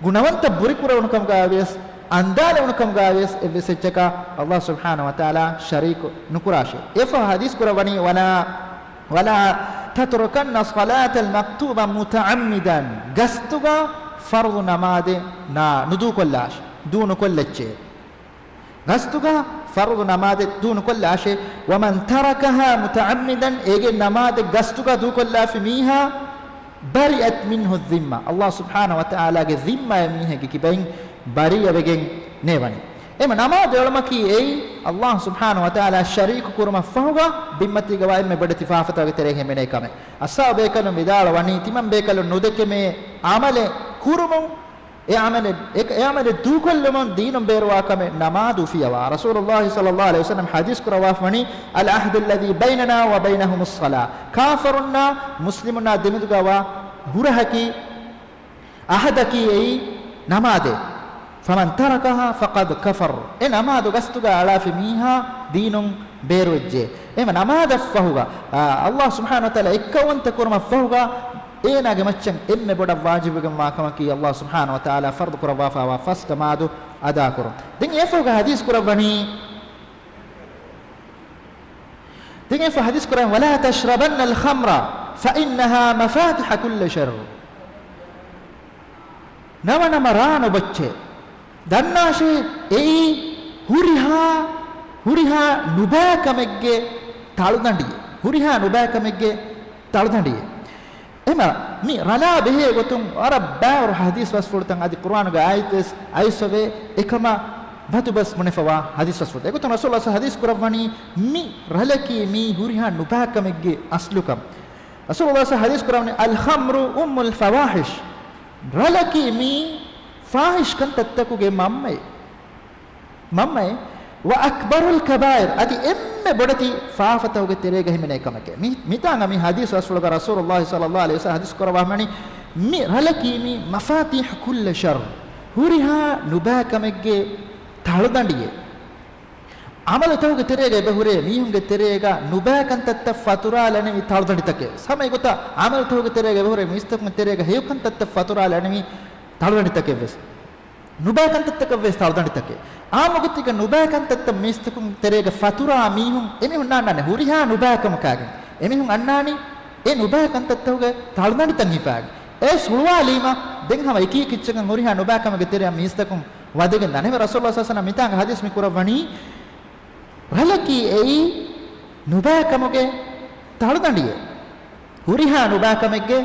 ގުނަވަންތައް ބުރިކުރެވުނު ކަމުގަ ވިޔަސް، އަންދާލެވުނު ކަމުގަ ވިޔަސް، އެއްވެސް އެއްޗަކަށް ﷲ ސުބްޙާނަހޫ ވަތަޢާލާ ޝަރީކު ނުކުރާށޭ. އެފަހު ޙަދީޘް ކުރައްވަނީ، "ولا، ولا تتركن الصلاة المكتوبة متعمدا." ގަސްތުގަ ފަރުޟު ނަމާދެއް ނާ، ނުދޫކޮށްލާށޭ، ދޫ ނުކޮށްލައްޗޭ. ގަސްތުގަ ފަރުޟު ނަމާދެއް ދޫ ނުކޮށްލާށޭ. "ومن تركها متعمدا." އޭގެ ނަމާދެއް ގަސްތުގަ ދޫކޮށްލާފި މީހާ، "برئت منه الذمة." ﷲ ސުބްޙާނަހޫ ވަތަޢާލާގެ ޒިންމާއެއް މީހެއްގެ ކިބައިން ބަރީއަވެގެން ނޭވަނީ. އެމަ ނަމާދު އެޅުމަކީ އެއީ، ﷲ ސުބްޙާނަހޫ ވަތަޢާލާ ޝަރީކު ކުރުމަށް ފަހުގަ ބިންމަތީގަ ވާ އެންމެ ބޮޑެތި ފާފަތަކުގެ ތެރޭ ހިމެނޭ ކަމެއް. އަޞްޙާބު ބޭކަލުން ވިދާޅުވަނީ، ތިމަން ބޭކަލުން ނުދެކެމޭ ޢަމަލެއް ކުރުމުން، އެ ޢަމަލެއް، އެ، އެ ޢަމަލެއް ދޫކޮށްލުމުން ދީނުން ބޭރުވާ ކަމެއް ނަމާދު ފިޔަވާ. ރަސޫލުﷲ ޞައްލަﷲ ޢަލައިހި ވަސައްލަމަ ޙަދީޘް ކުރައްވާފަވަނީ، "العهد الذي بيننا وبينهم الصلاة." ކާފަރުންނާ މުސްލިމުންނާ ދެމެދުގަވާ ހުރަހަކީ، ޢަހުދަކީ އެއީ ނަމާދޭ. "فمن تركها فقد كفر." އެ ނަމާދު ގަސްތުގަ އަޅާފި މީހާ ދީނުން ބޭރުވެއްޖެ. އެހެން ނަމާދަށްފަހުގަ، އާ، ﷲ ސުބްޙާނަހޫ ވަތަޢާލާ އެއްކައުވަންތަ ކުރުމަށްފަހުގަ، އޭނާގެ މައްޗަށް އެންމެ ބޮޑަށް ވާޖިބުވެގެންވާ ކަމަކީ، ﷲ ސުބްޙާނަހޫ ވަތަޢާލާ ފަރުޟު ކުރައްވާފައިވާ ފަސް ނަމާދު އަދާކުރުން. ދެން އެފަހުގަ ޙަދީޘް ކުރައްވަނީ، ދެން އެފަހު ޙަދީޘް ކުރައްވަނީ، "ولا تشربن الخمر فإنها مفاتيح كل شر." ނަމަ ނަމަ ރާ ނުބައްޗޭ. ދަންނާށޭ، އެއީ ހުރިހާ، ހުރިހާ ނުބައިކަމެއްގެ ތަޅުދަނޑިއެއް. ހުރިހާ ނުބައިކަމެއްގެ ތަޅުދަނޑިއެއް. އެމަ މި ރަލާ ބެހޭ ގޮތުން ވަރަށް ބައިވަރު ޙަދީޘް ބަސްފުޅުތައް އަދި ޤުރްއާނުގެ އާޔަތްވެސް އައިސްފަވޭ، އެކަމަށް ވަދުބަސް ބުނެފަވާ ޙަދީޘް ބަސްފުޅުތައް. އެގޮތުން ރަސޫލު ޙަދީޘް ކުރައްވަނީ މި ރަލަކީ މީ ހުރިހާ ނުބައިކަމެއްގެ އަސްލުކަން. ރަސޫލު ޙަދީޘް ކުރައްވަނީ، "الخمر أم الفواحش." ރަލަކީ މީ ފާޙިޝް ކަންތައްތަކުގެ މަންމައެއް. މަންމައެއް، "وأكبر الكبائر." އަދި އެންމެ ބޮޑެތި ފާފަތަކުގެ ތެރޭގަ ހިމެނޭ ކަމެކޭ. މި، މިތާނގަ މި ޙަދީޘް ބަސްފުޅުގަ ރަސޫލުﷲ ޞައްލަﷲ ޢަލައިހި ވަސައްލަމަ ޙަދީޘް ކުރައްވާފަވަނީ، މި ރަލަކީ މީ مفاتيح كل شر. ހުރިހާ ނުބައިކަމެއްގެ ތަޅުދަނޑިއެއް. ޢަމަލުތަކުގެ ތެރޭގަ އެބަހުރޭ މީހުންގެ ތެރޭގަ ނުބައި ކަންތައްތައް ފަތުރާލަނިވި ތަޅުދަނޑިތަކެއް. ހަމަ އެގޮތަށް ޢަމަލުތަކުގެ ތެރޭގަ އެބަހުރޭ މީސްތަކުންގެ ތެރޭގަ ހެޔޮ ކަންތައްތައް ފަތުރާލަނިވި ތަޅުދަނޑިތަކެއްވެސް. ނުބައި ކަންތައްތަކަށްވެސް ތަޅުދަނޑިތަކެއް. އާއްމުގޮތެއްގަ ނުބައި ކަންތައްތައް މީސްތަކުން ތެރޭގަ ފަތުރާ މީހުން، އެމީހުންނާ އަންނާނެ ހުރިހާ ނުބައިކަމަކާގެން. އެމީހުން އަންނާނީ އެ ނުބައި ކަންތައްތަކުގެ ތަޅުދަނޑިތައް ހިފާގެން. އެ ހުޅުވާލީމަ ދެން ހަމަ އެކީ ކިއްޗަކަށް ހުރިހާ ނުބައިކަމެއްގެ ތެރެއަށް މީސްތަކުން ވަދެގެން ދާނެ. ރަސޫލު ޞައްލަﷲު ޢަލައިހި ވަސައްލަމަ މިތާނގަ ޙަދީޘް މި ކުރައްވަނީ، ރަލަކީ އެއީ ނުބައިކަމުގެ ތަޅުދަނޑިއެއް. ހުރިހާ ނުބައިކަމެއްގެ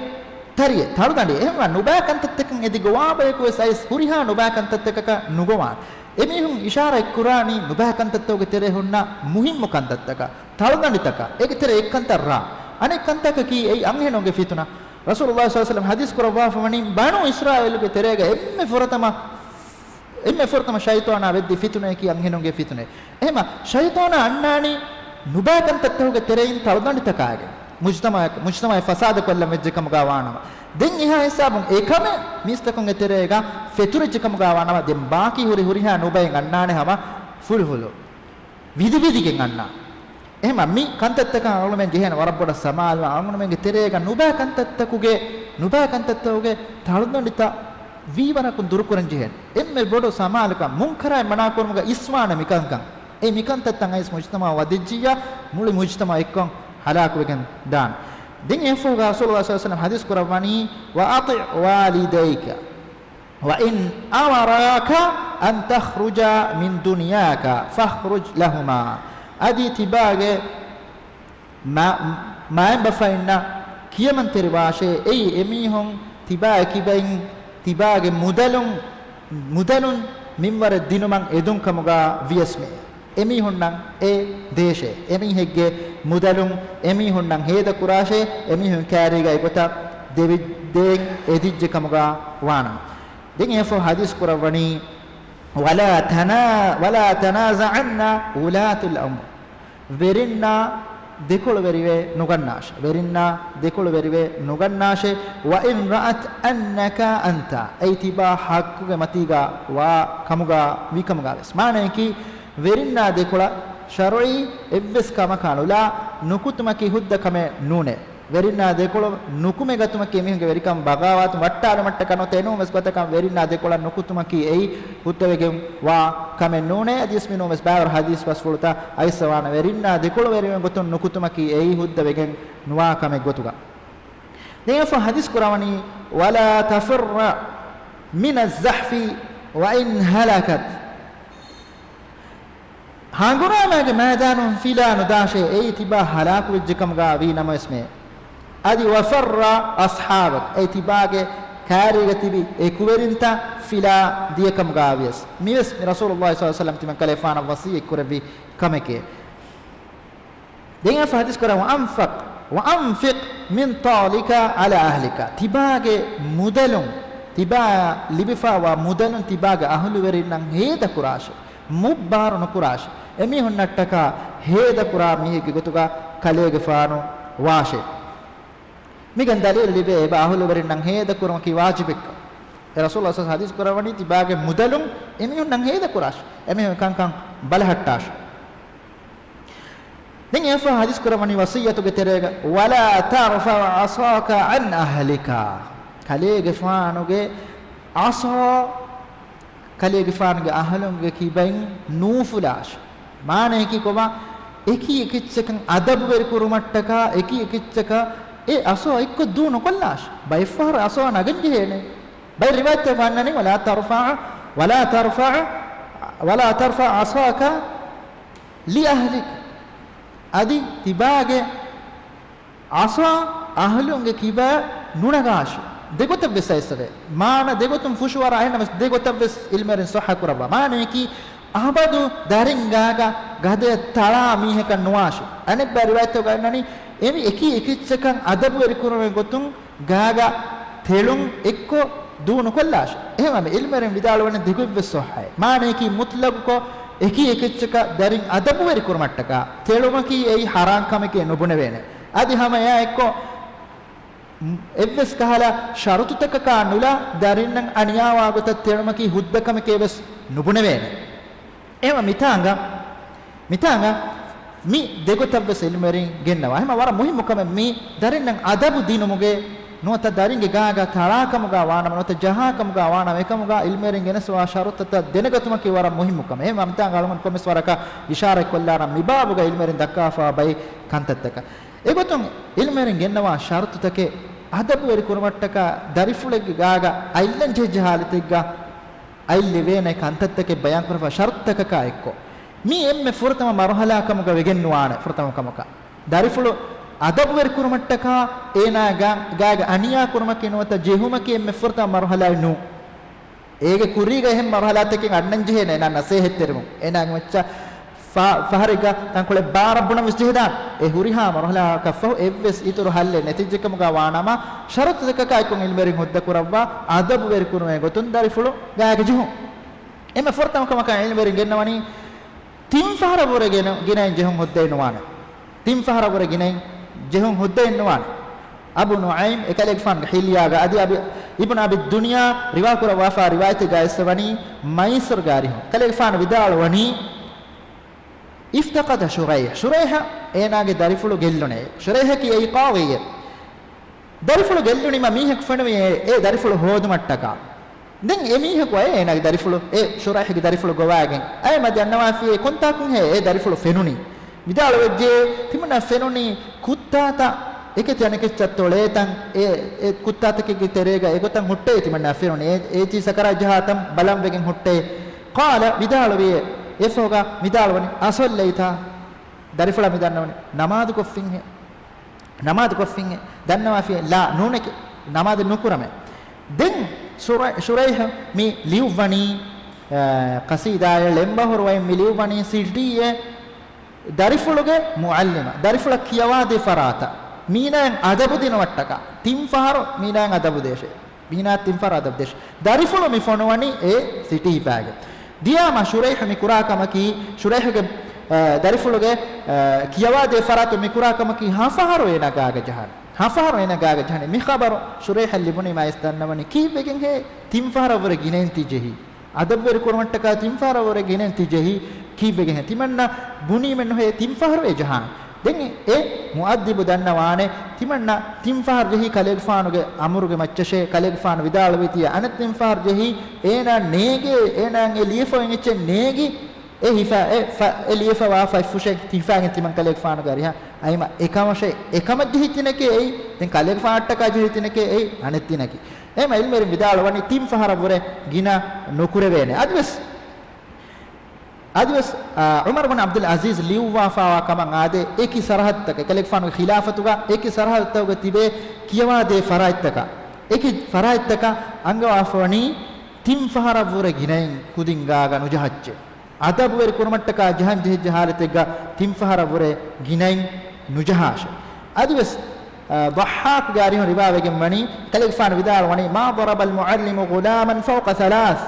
ތަރިއެއް، ތަޅުދަނޑިއެއް. އެހެންވާ ނުބައި ކަންތައްތަކަށް އެދި ގޮވާ ބަޔަކު ވެސް އައިސް ހުރިހާ ނުބައި ކަންތައްތަކަކަށް ނުގޮވާނެ. އެމީހުން އިޝާރާތް ކުރާނީ ނުބައި ކަންތައްތަކުގެ ތެރޭ ހުންނަ މުހިއްމު ކަންތައްތަކަށް، ތަޅުދަނޑިތަކަށް. އޭގެ ތެރޭ އެއް ކަންތައް ރާ. އަނެއް ކަންތަކަކީ އެއީ އަންހެނުންގެ ފިތުނަ. ރަސޫލު ޞައްލަﷲު ޢަލައިހި ވަސައްލަމަ ޙަދީޘް ކުރައްވާފަ ވަނީ، ބަނޫ އިސްރާއީލުގެ ތެރޭގަ އެންމެ ފުރަތަމަ އެންމެ ފުރަތަމަ ޝައިޠާނާ ވެއްދި ފިތުނައަކީ އަންހެނުންގެ ފިތުނައެއް. އެހެމަ ޝައިޠާނާ އަންނާނީ ނުބައި ކަންތައްތަކުގެ ތެރެއިން ތަޅުދަނޑިތަކާގެން. މުޖްތަމަޢަށް، މުޖްތަމަޢެއް ފަސާދަ ކޮށްލަން ވެއްޖެ ކަމުގަ ވާނަމަ. ދެން އެހާ ހިސާބުން އެކަމެއް މީސްތަކުންގެ ތެރޭގަ ފެތުރެއްޖެ ކަމުގަ ވާނަމަ، ދެން ބާކީ ހުރި ހުރިހާ ނުބައިން އަންނާނެ ހަމަ ފުލުފުލު. ވިދިވިދިގެން އަންނާ. އެހެމަ މި ކަންތައްތަކަށް އަޅުމެން ޖެހޭނެ ވަރަށް ބޮޑަށް ސަމާލުވާ، އަޅުމެންގެ ތެރޭގަ ނުބައި ކަންތައްތަކުގެ، ނުބައި ކަންތައްތަކުގެ ތަޅުދަނޑިތައް ވީވަރަކުން ދުރުކުރަން ޖެހޭނެ. އެންމެ ބޮޑު ސަމާލުކަން، މުންކަރާތް މަނާކުރުމުގަ އިސްވާނެ މިކަންކަން. އެ މިކަންތައްތައް އައިސް މުޖްތަމަޢަށް ވަދެއްޖިއްޔާ، މުޅި މުޖްތަމަޢު އެއްކޮށް ހަލާކުވެގެން ދާނެ. ދެން އެއަށްފަހުގަ ރަސޫލު ޞައްލަﷲު ޢަލައިހި ވަސައްލަމަ ޙަދީޘް ކުރައްވަނީ، وأطع والديك. وإن أمراك أن تخرج من دنياك فاخرج لهما. އަދި ތިބާގެ މާ-، މައިންބަފައިންނަށް ކިޔަމަންތެރިވާށޭ، އެއީ އެމީހުން ތިބާ އެކިބައިން ތިބާގެ މުދަލުން، މުދަލުން މިންވަރެއް ދިނުމަށް އެދުން ކަމުގަ ވިޔަސްމެ. އެމީހުންނަށް އެ ދޭށޭ، އެމީހެއްގެ މުދަލުން އެމީހުންނަށް ހޭދަ ކުރާށޭ، އެމީހުން ކައިރީގަ އެގޮތަށް ދެވި-، ދޭން އެދިއްޖެ ކަމުގަ ވާނަމަ. ދެން އެފަހު ޙަދީޘް ކުރައްވަނީ، ولا تنا-، ولا تنازعن ولاة الأمر. ވެރިންނާ ދެކޮޅުވެރިވެ ނުގަންނާށެ. ވެރިންނާ ދެކޮޅުވެރިވެ ނުގަންނާށެ. وإن رأت أنك أنت. އެއީ ތިބާ ޙައްޤުގެ މަތީގަ ވާ ކަމުގަ ވީ ކަމުގަ ވެސް. މާނަޔަކީ، ވެރިންނާ ދެކޮޅަށް ޝަރުޢީ އެއްވެސް ކަމަކާ ނުލާ ނުކުތުމަކީ ހުއްދަ ކަމެއް ނޫނޭ. ވެރިންނާ ދެކޮޅު ނުކުމެގަތުމަކީ އެމީހުންގެ ވެރިކަން ބަޣާވާތުން ވައްޓާލުމަށްޓަކާ ނުވަތަ އެނޫން ވެސް ގޮތަކަށް ވެރިންނާ ދެކޮޅަށް ނުކުތުމަކީ އެއީ ހުއްދަވެގެން ވާ ކަމެއް ނޫނޭ. އަދިވެސް މިނޫން ވެސް ބައިވަރު ޙަދީޘް ބަސްފުޅުތައް އައިސްވާނެ. ވެރިންނާ ދެކޮޅު ވެރިވެ ގޮތުން ނުކުތުމަކީ އެއީ ހުއްދަވެގެން ނުވާ ކަމެއް ގޮތުގަ. ދެން އެފަ ޙަދީޘް ކުރަވަނީ، ولا تفر من الزحف وإن هلكت. ހަނގުރާމައިގެ މައިދާނުން ފިލާ ނުދާށޭ، އެއީ ތިބާ ހަލާކުވެއްޖެ ކަމުގަ ވީ ނަމަވެސްމެ. އަދި وفر أصحابك، އެއީ ތިބާގެ ކާރީގަ ތިބި އެކުވެރިންތައް ފިލާ ދިޔަ ކަމުގަ ވިޔަސް. މިވެސް މި ރަސޫލުﷲ ޞައްލަﷲު ޢަލައިހި ވަސައްލަމަ ތިމަން ކަލޭފާނަށް ވަޞިއްޔަތް ކުރެއްވި ކަމެކޭ. ދެން އެފަ ޙަދީޘް ކުރަން، وأنفق، وأنفق من طولك على أهلك. ތިބާގެ މުދަލުން، ތިބާ ލިބިފައިވާ މުދަލުން ތިބާގެ އަހުލުވެރިންނަށް ހޭދަކުރާށެ، މުއްބާރު ނުކުރާށެ. އެމީހުންނަށްޓަކާ ހޭދަކުރާ މީހެއްގެ ގޮތުގަ ކަލޭގެފާނު ވާށެ. މިގެން ދަލީލު ލިބޭ އެބަ އަހުލުވެރިންނަށް ހޭދަކުރުމަކީ ވާޖިބެއްކަން. އެ ރަސޫލު ޞައްލަﷲު ޢަލައިހި ވަސައްލަމަ ޙަދީޘް ކުރައްވަނީ ތިބާގެ މުދަލުން އެމީހުންނަށް ހޭދަކުރާށެ، އެމީހުން ކަންކަން ބަލަހައްޓާށެ. ދެން އެފަ ޙަދީޘް ކުރައްވަނީ ވަޞިއްޔަތުގެ ތެރޭގަ، ولا ترفع عصاك عن أهلك. ކަލޭގެފާނުގެ ޢަޞާ، ކަލޭގެފާނުގެ އަހުލުންގެ ކިބައިން ނޫފުލާށެ. މާނަޔަކީ ކޮބާ؟ އެކި އެކިއްޗަކަށް އަދަބުވެރިކުރުމަށްޓަކާ، އެކި އެކިއްޗަކަށް އެ ޢަޞާ އެއްކޮށް ދޫ ނުކޮށްލާށެ. ބައެއްފަހަރު ޢަޞާ ނަގަން ޖެހޭނެ. ބައެއް ރިވާޔަތްތައް ވަންނަނީ، ولا ترفع، ولا ترفع، ولا ترفع عصاك لأهلك. އަދި ތިބާގެ ޢަޞާ އަހުލުންގެ ކިބައަށް ނުނަގާށި. ދެގޮތަށް ވެސް އައިސްވޭ. މާނަ ދެގޮތުން ފުށުއަރާ، އެހެންނަމަވެސް ދެގޮތަށް ވެސް ޢިލްމުވެރިން ޞައްޙަ ކުރައްވާ. މާނަޔަކީ، އަބަދު ދަރިން ގާގަ ގަދަޔަށް ތަޅާ މީހަކަށް ނުވާށި. އަނެއްބައި ރިވާޔަތްތަކުގަ އަންނަނީ، އެމީ އެކީ އެކިއްޗަކަށް އަދަބުވެރިކުރުމުގެ ގޮތުން ގާގަ ތެޅުން އެއްކޮށް ދޫ ނުކޮށްލާށި. އެހެންވީމަ ޢިލްމުވެރިން ވިދާޅުވަނީ ދެގޮތްވެސް ޞައްޙައޭ. މާނަޔަކީ މުޠްލަޤުކޮށް އެކީ އެކިއްޗަކަށް ދަރިން އަދަބުވެރިކުރުމަށްޓަކާ، ތެޅުމަކީ އެއީ ޙަރާން ކަމެކޭ ނުބުނެވޭނެ. އަދި ހަމަ އެއާ އެއްކޮށް، އެއްވެސް ކަހަލަ ޝަރުޠުތަކަކާ ނުލާ ދަރިންނަށް އަނިޔާވާ ގޮތަށް ތެޅުމަކީ ހުއްދަ ކަމެކޭ ވެސް ނުބުނެވޭނެ. އެހެންވީމަ މިތާނގަ، މިތާނގަ މި ދެގޮތަށްވެސް ޢިލްމުވެރިން ގެންނަވާ. އެހެންވީމަ ވަރަށް މުހިއްމު ކަމެއް މި ދަރިންނަށް އަދަބު ދިނުމުގެ ނުވަތަ ދަރިންގެ ގާގަ ތަޅާކަމުގަ ވާނަމަ، ނުވަތަ ޖަހާކަމުގަ ވާނަމަ، އެކަމުގަ ޢިލްމުވެރިން ގެނެސްވާ ޝަރުޠުތައް ދެނެގަތުމަކީ ވަރަށް މުހިއްމު ކަމެއް. އެހެންވީމަ މިތާނގަ އަޅުގަނޑު ކޮންމެސް ވަރަކަށް އިޝާރަތް ކޮށްލާނަން މި ބާބުގަ ޢިލްމުވެރިން ދައްކާފާ ބައި ކަންތައްތަކަށް. އެގޮތުން ޢިލްމުވެރިން ގެންނަވާ ޝަރުޠުތަކެއް އަދަބުވެރި ކުރުމަށްޓަކާ ދަރިފުޅެއްގެ ގާގަ އަތްލަން ޖެހިއްޖެ ހާލަތެއްގަ އަތްލެވޭނެ ކަންތައްތަކެއް ބަޔާންކުރައްވާ ޝަރުތުތަކަކާ އެއްކޮށް، މީ އެންމެ ފުރަތަމަ މަރުހަލާ ކަމުގަ ވެގެންނުވާނެ. ފުރަތަމަ ކަމަކަށް ދަރިފުޅު އަދަބުވެރި ކުރުމަށްޓަކާ އޭނާ ގާ-، ގާގަ އަނިޔާ ކުރުމަކީ ނުވަތަ ޖެހުމަކީ އެންމެ ފުރަތަމަ މަރުހަލާއެއް ނޫން. އޭގެ ކުރީގަ އެހެން މަރުހަލާތަކެއް އަންނަން ޖެހޭނެ އޭނާ ނަސޭހަތްތެރިވުން. އޭނާގެ މައްޗަށް ފަ-، ފަހަރެއްގަ ތަންކޮޅެއް ބާރަށް ބުނަން ވެސް ޖެހިދާނެ. އެ ހުރިހާ މަރުހަލާއަކަށްފަހު އެއްވެސް އިތުރު ހައްލެއް ނެތިއްޖެކަމުގަ ވާނަމަ، ޝަރުތުތަކަކާ އެއްކޮށް އިލްމުވެރިން ހުއްދަ ކުރައްވާ އަދަބުވެރި ކުރުމޭ ގޮތުން ދަރިފުޅު ގާގަ ޖެހުން. އެންމެ ފުރަތަމަ ކަމަކަށް އިލްމުވެރިން ގެންނަވަނީ، ތިން ފަހަރަށްވުރެ ގިނައިން ޖެހުން ހުއްދައެއް ނުވާނެ. ތިން ފަހަރަށްވުރެ ގިނައިން ޖެހުން ހުއްދައެއް ނުވާނެ. އަބު ނުޢައިމް އެކަލޭގެފާނުގެ ޙިލްޔާގަ އަދި އަބި-، އިބްނު އަބި ދުންޔާ ރިވާކުރައްވާފާ ރިވާޔަތެއްގަ އައިސްވަނީ މައިސަރުގެ އަރިހުން. ކަލޭގެފާނު ވިދާޅުވަނީ، އިފްތަޤަދަ ޝުރައިޙް. ޝުރައިޙަށް އޭނާގެ ދަރިފުޅު ގެއްލުނޭ. ޝުރައިޙަކީ އެއީ ޤާޟީއެއް. ދަރިފުޅު ގެއްލުނީމަ މީހަކު ފެނުވި އެ، އެ ދަރިފުޅު ހޯދުމަށްޓަކާ. ދެން އެ މީހަކު އައޭ އޭނާގެ ދަރިފުޅު، އެ ޝުރައިޙްގެ ދަރިފުޅު ގޮވާގެން އައޭ މަ ދަންނަވާފިޔޭ ކޮންތާކުންހޭ އެ ދަރިފުޅު ފެނުނީ؟ ވިދާޅުވެއްޖެ، ތިމަންނަ ފެނުނީ ކުއްތާތައް އެކެތި އަނެކެއްޗަށް ތޮޅޭތަން، އެ، އެ ކުއްތާތަކެއްގެ ތެރޭގަ އެގޮތަށް ހުއްޓޭ ތިމަންނަ ފެނުނީ. އޭ، އޭތި ސަކަރާތް ޖަހާތަން ބަލަން ވެގެން ހުއްޓޭ. ޤާލަ، ވިދާޅުވިޔޭ، އެފަހުގަ ވިދާޅުވަނީ، އަޞައްލައިތަ؟ ދަރިފުޅަށް މި ދަންނަވަނީ، ނަމާދު ކޮށްފިންހޭ؟ ނަމާދު ކޮށްފިންހޭ؟ ދަންނަވާފިޔޭ، ލާ، ނޫނެކޭ، ނަމާދެއް ނުކުރަމޭ. ދެން ޝުރައި-، ޝުރައިޙް މި ލިޔުއްވަނީ، އަ، ޤަޞީދާއެއް ޅެންބަހުރުވައި މި ލިޔުއްވަނީ ސިޑީއެއް ދަރިފުޅުގެ މުޢައްލިމަށް، ދަރިފުޅަށް ކިޔަވާދޭ ފަރާތަށް، މީނާއަށް އަދަބު ދިނުމަށްޓަކާ، ތިން ފަހަރު މީނާއަށް އަދަބު ދޭށޭ. މީނާ ތިން ފަހަރު އަދަބު ދޭށޭ. ދަރިފުޅު މި ފޮނުވަނީ އެ ސިޓީ ހިފާގެން. ދިޔާމަ ޝުރައިޙް މި ކުރާ ކަމަކީ، ޝުރައިޙްގެ، އަ، ދަރިފުޅުގެ، އަ، ކިޔަވާދޭ ފަރާތުން މި ކުރާ ކަމަކީ ހަ ފަހަރު އޭނާ ގާގަ ޖަހާނެ. ހަ ފަހަރު އޭނާ ގާގަ ޖަހާނެ. މި ޚަބަރު ޝުރައިޙަށް ލިބުނީމަ އައިސް ދަންނަވަނީ، ކީއްވެގެންހޭ ތިން ފަހަރަށްވުރެ ގިނައިން ތި ޖެހީ؟ އަދަބުވެރި ކުރުމަށްޓަކާ ތިން ފަހަރަށްވުރެ ގިނައިން ތި ޖެހީ ކީއްވެގެން؟ ތިމަންނަ ބުނީމެއްނުހޭ ތިން ފަހަރު އެ ޖަހާން. ދެން އެ މުއައްދިބު ދަންނަވާނެ، ތިމަންނަ ތިން ފަހަރު ޖެހީ ކަލޭގެފާނުގެ އަމުރުގެ މައްޗަށޭ، ކަލޭގެފާނު ވިދާޅުވީތީ އަނެއް ތިން ފަހަރު ޖެހީ، އޭނާ ނޭގޭ، އޭނާއަށް އެ ލިޔެފަވެން އެއްޗެއް ނޭގި، އެ ހިފާ، އެ ފަ-، އެ ލިޔެފަވާ ފަތްފުށެއް ހިފާގެން ތިމަން ކަލޭގެފާނުގެ އަރިހަށް އައިމަ އެކަމަށޭ، އެކަމަށް ޖެހި ތިނެކޭ އެއީ، ދެން ކަލޭގެފާނަށްޓަކާ ޖެހި ތިނެކޭ އެއީ، އަނެއް ތިނަކީ. އެހެންމަ އިލްމުވެރިން ވިދާޅުވަނީ ތިން ފަހަރަށްވުރެ ގިނަ ނުކުރެވޭނެ. އަދިވެސް، އަދިވެސް، އާ، ޢުމަރު ބުން ޢަބްދުލް ޢަޒީޒް ލިޔުއްވާފާވާ ކަމަށް އާދޭ، އެކި ސަރަހައްދުތަކެއް، ކަލޭގެފާނުގެ ޚިލާފަތުގަ އެކި ސަރަހައްދުތަކުގަ ތިބޭ ކިޔަވާދޭ ފަރާތްތަކަށް، އެކި ފަރާތްތަކަށް އަންގަވާފަވަނީ ތިން ފަހަރަށްވުރެ ގިނައިން ކުދިން ގާގަ ނުޖަހައްޗޭ. އަދަބުވެރި ކުރުމަށްޓަކާ ޖަހަން ޖެހިއްޖެ ހާލަތެއްގަ ތިން ފަހަރަށްވުރެ ގިނައިން ނުޖަހާށޭ. އަދިވެސް، އަ، ޟައްޙާޤުގެ އަރިހުން ރިވާވެގެން ވަނީ، ކަލޭގެފާނު ވިދާޅުވަނީ، "ما ضرب المعلم غلاما فوق ثلاث."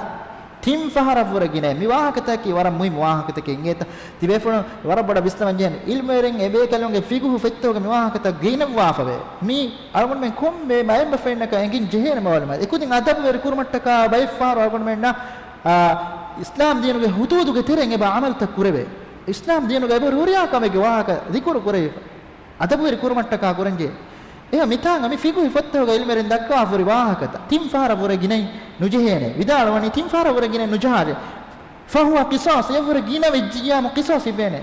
ތިން ފަހަރަށްވުރެ ގިނައިން. މި ވާހަކަތަކީ ވަރަށް މުހިއްމު ވާހަކަތަކެއް އިނގޭތަ؟ ތިބޭފުޅުން ވަރަށް ބޮޑަށް ވިސްނަވަން ޖެހޭނެ. އިލްމުވެރިން އެބޭކަލުންގެ ފިޤުހު ފޮތްތަކުގަ މި ވާހަކަތައް ގެނެއްވާފަވޭ. މީ އަޅުގަނޑުމެން ކޮންމެ މައިންބަފައިންނަކަށް އެނގިން ޖެހޭނެ މައުލޫމާތު. އެކުދިން އަދަބުވެރި ކުރުމަށްޓަކާ ބައެއްފަހަރު އަޅުގަނޑުމެންނަށް، އާ، އިސްލާމް ދީނުގެ ހުދޫދުގެ ތެރެއިން އެބަ ޢަމަލުތައް ކުރެވޭ. އިސްލާމް ދީނުގެ އެބަހުރި ހުރިހާ ކަމެއްގެ ވާހަކަ ޛިކުރު ކުރެވިފަ. އަދަބުވެރި ކުރުމަށްޓަކާ ކުރަންޖެހޭ. އެހެން މިތާނގަ މި ފިޤުހީ ފޮތްތަކުގަ އިލްމުވެރިން ދައްކަވާފަ ހުރި ވާހަކަތައް. ތިން ފަހަރަށްވުރެ ގިނައިން ނުޖެހޭނެ. ވިދާޅުވަނީ ތިން ފަހަރަށްވުރެ ގިނައިން ނުޖަހާށޭ. فهو قصاص، އެއަށްވުރެ ގިނަ ވެއްޖިއްޔާމު ޤިޞާޞް ހިފޭނެ.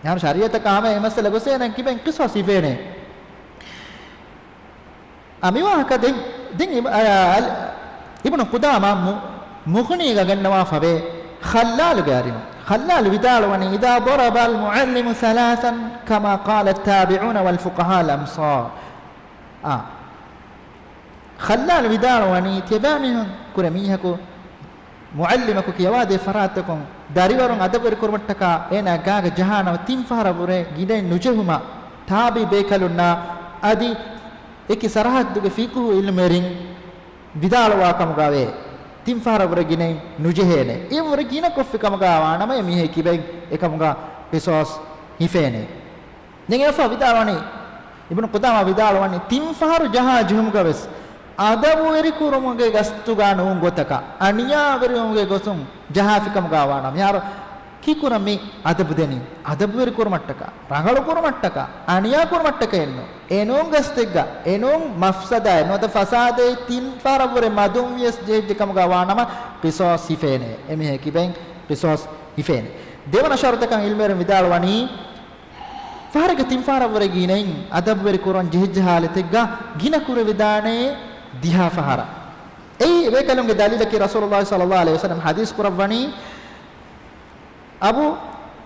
އެހާމަ ޝަރީޢަތަކާ ހަމަ އެ މައްސަލަ ގޮސް އޭނަ ކިބައިން ޤިޞާޞް ހިފޭނެ. އަ، މި ވާހަކަ ދެން، ދެން އިބް-، އަ، އަލް-، އިބްނު ޤުދާމާ މު-، މުޣުނީގަ ގަންނަވާފަވޭ. ޚައްލާލުގެ އަރިހުން. ޚައްލާލު ވިދާޅުވަނީ، "إذا ضرب المعلم ثلاثا كما قال التابعون والفقهاء الأمصار." އާ. ޚައްލާލު ވިދާޅުވަނީ، ތިޔަބައިމީހުން ކުރެ މީހަކު މުޢައްލިމަކު ކިޔަވާދޭ ފަރާތަކުން ދަރިވަރުން އަދަބުވެރި ކުރުމަށްޓަކާ އޭނާ ގާގަ ޖަހާނަމަ ތިން ފަހަރަށްވުރެ ގިނައިން ނުޖެހުމަށް ތާބީ ބޭކަލުންނާ އަދި އެކި ސަރަހައްދުގެ ފިޤުހު އިލްމުވެރިން ވިދާޅުވާ ކަމުގަވޭ. ތިން ފަހަރަށްވުރެ ގިނައިން ނުޖެހޭނެ. އެއަށްވުރެ ގިނަ ކޮށްފި ކަމުގަ ވާނަމަ އެ މީހެއް ކިބައިން އެކަމުގަ ޤިޞާޞް ހިފޭނެ. ދެން އެއަށްފަހު ވިދާޅުވަނީ، އިބްނު ޤުދާމާ ވިދާޅުވަނީ، ތިން ފަހަރު ޖަހާ ޖެހުމުގަ ވެސް އަދަބުވެރިކުރުމުގެ ގަސްތުގަ ނޫން ގޮތަކަށް، އަނިޔާވެރިވުމުގެ ގޮތުން ޖަހާފިކަމުގަ ވާނަމަ، މިހާރު ކީކުރަން މި އަދަބު ދެނީ؟ އަދަބުވެރިކުރުމަށްޓަކާ، ރަނގަޅުކުރުމަށްޓަކާ، އަނިޔާކުރުމަށްޓަކައެއްނު. އެނޫން ގަސްތެއްގަ، އެނޫން މަފްސަދާއެއް ނުވަތަ ފަސާދައެއް ތިން ފަހަރަށްވުރެ މަދުން ވިޔަސް ޖެހިއްޖެ ކަމުގަ ވާނަމަ، ޤިޞާޞް ހިފޭނެ. އެމީހެއް ކިބައިން ޤިޞާޞް ހިފޭނެ. ދެވަނަ ޝަރުތަކަށް އިލްމުވެރިން ވިދާޅުވަނީ، ފަހަރެއްގަ ތިން ފަހަރަށްވުރެ ގިނައިން އަދަބުވެރި ކުރަން ޖެހިއްޖެ ހާލަތެއްގަ ގިނަ ކުރެވިދާނެ ދިހަ ފަހަރަށް. އެއީ އެބޭކަލުންގެ ދަލީލަކީ، ރަސޫލުﷲ ޞައްލަﷲ ޢަލައިހި ވަސައްލަމަ ޙަދީޘް ކުރައްވަނީ، އަބު،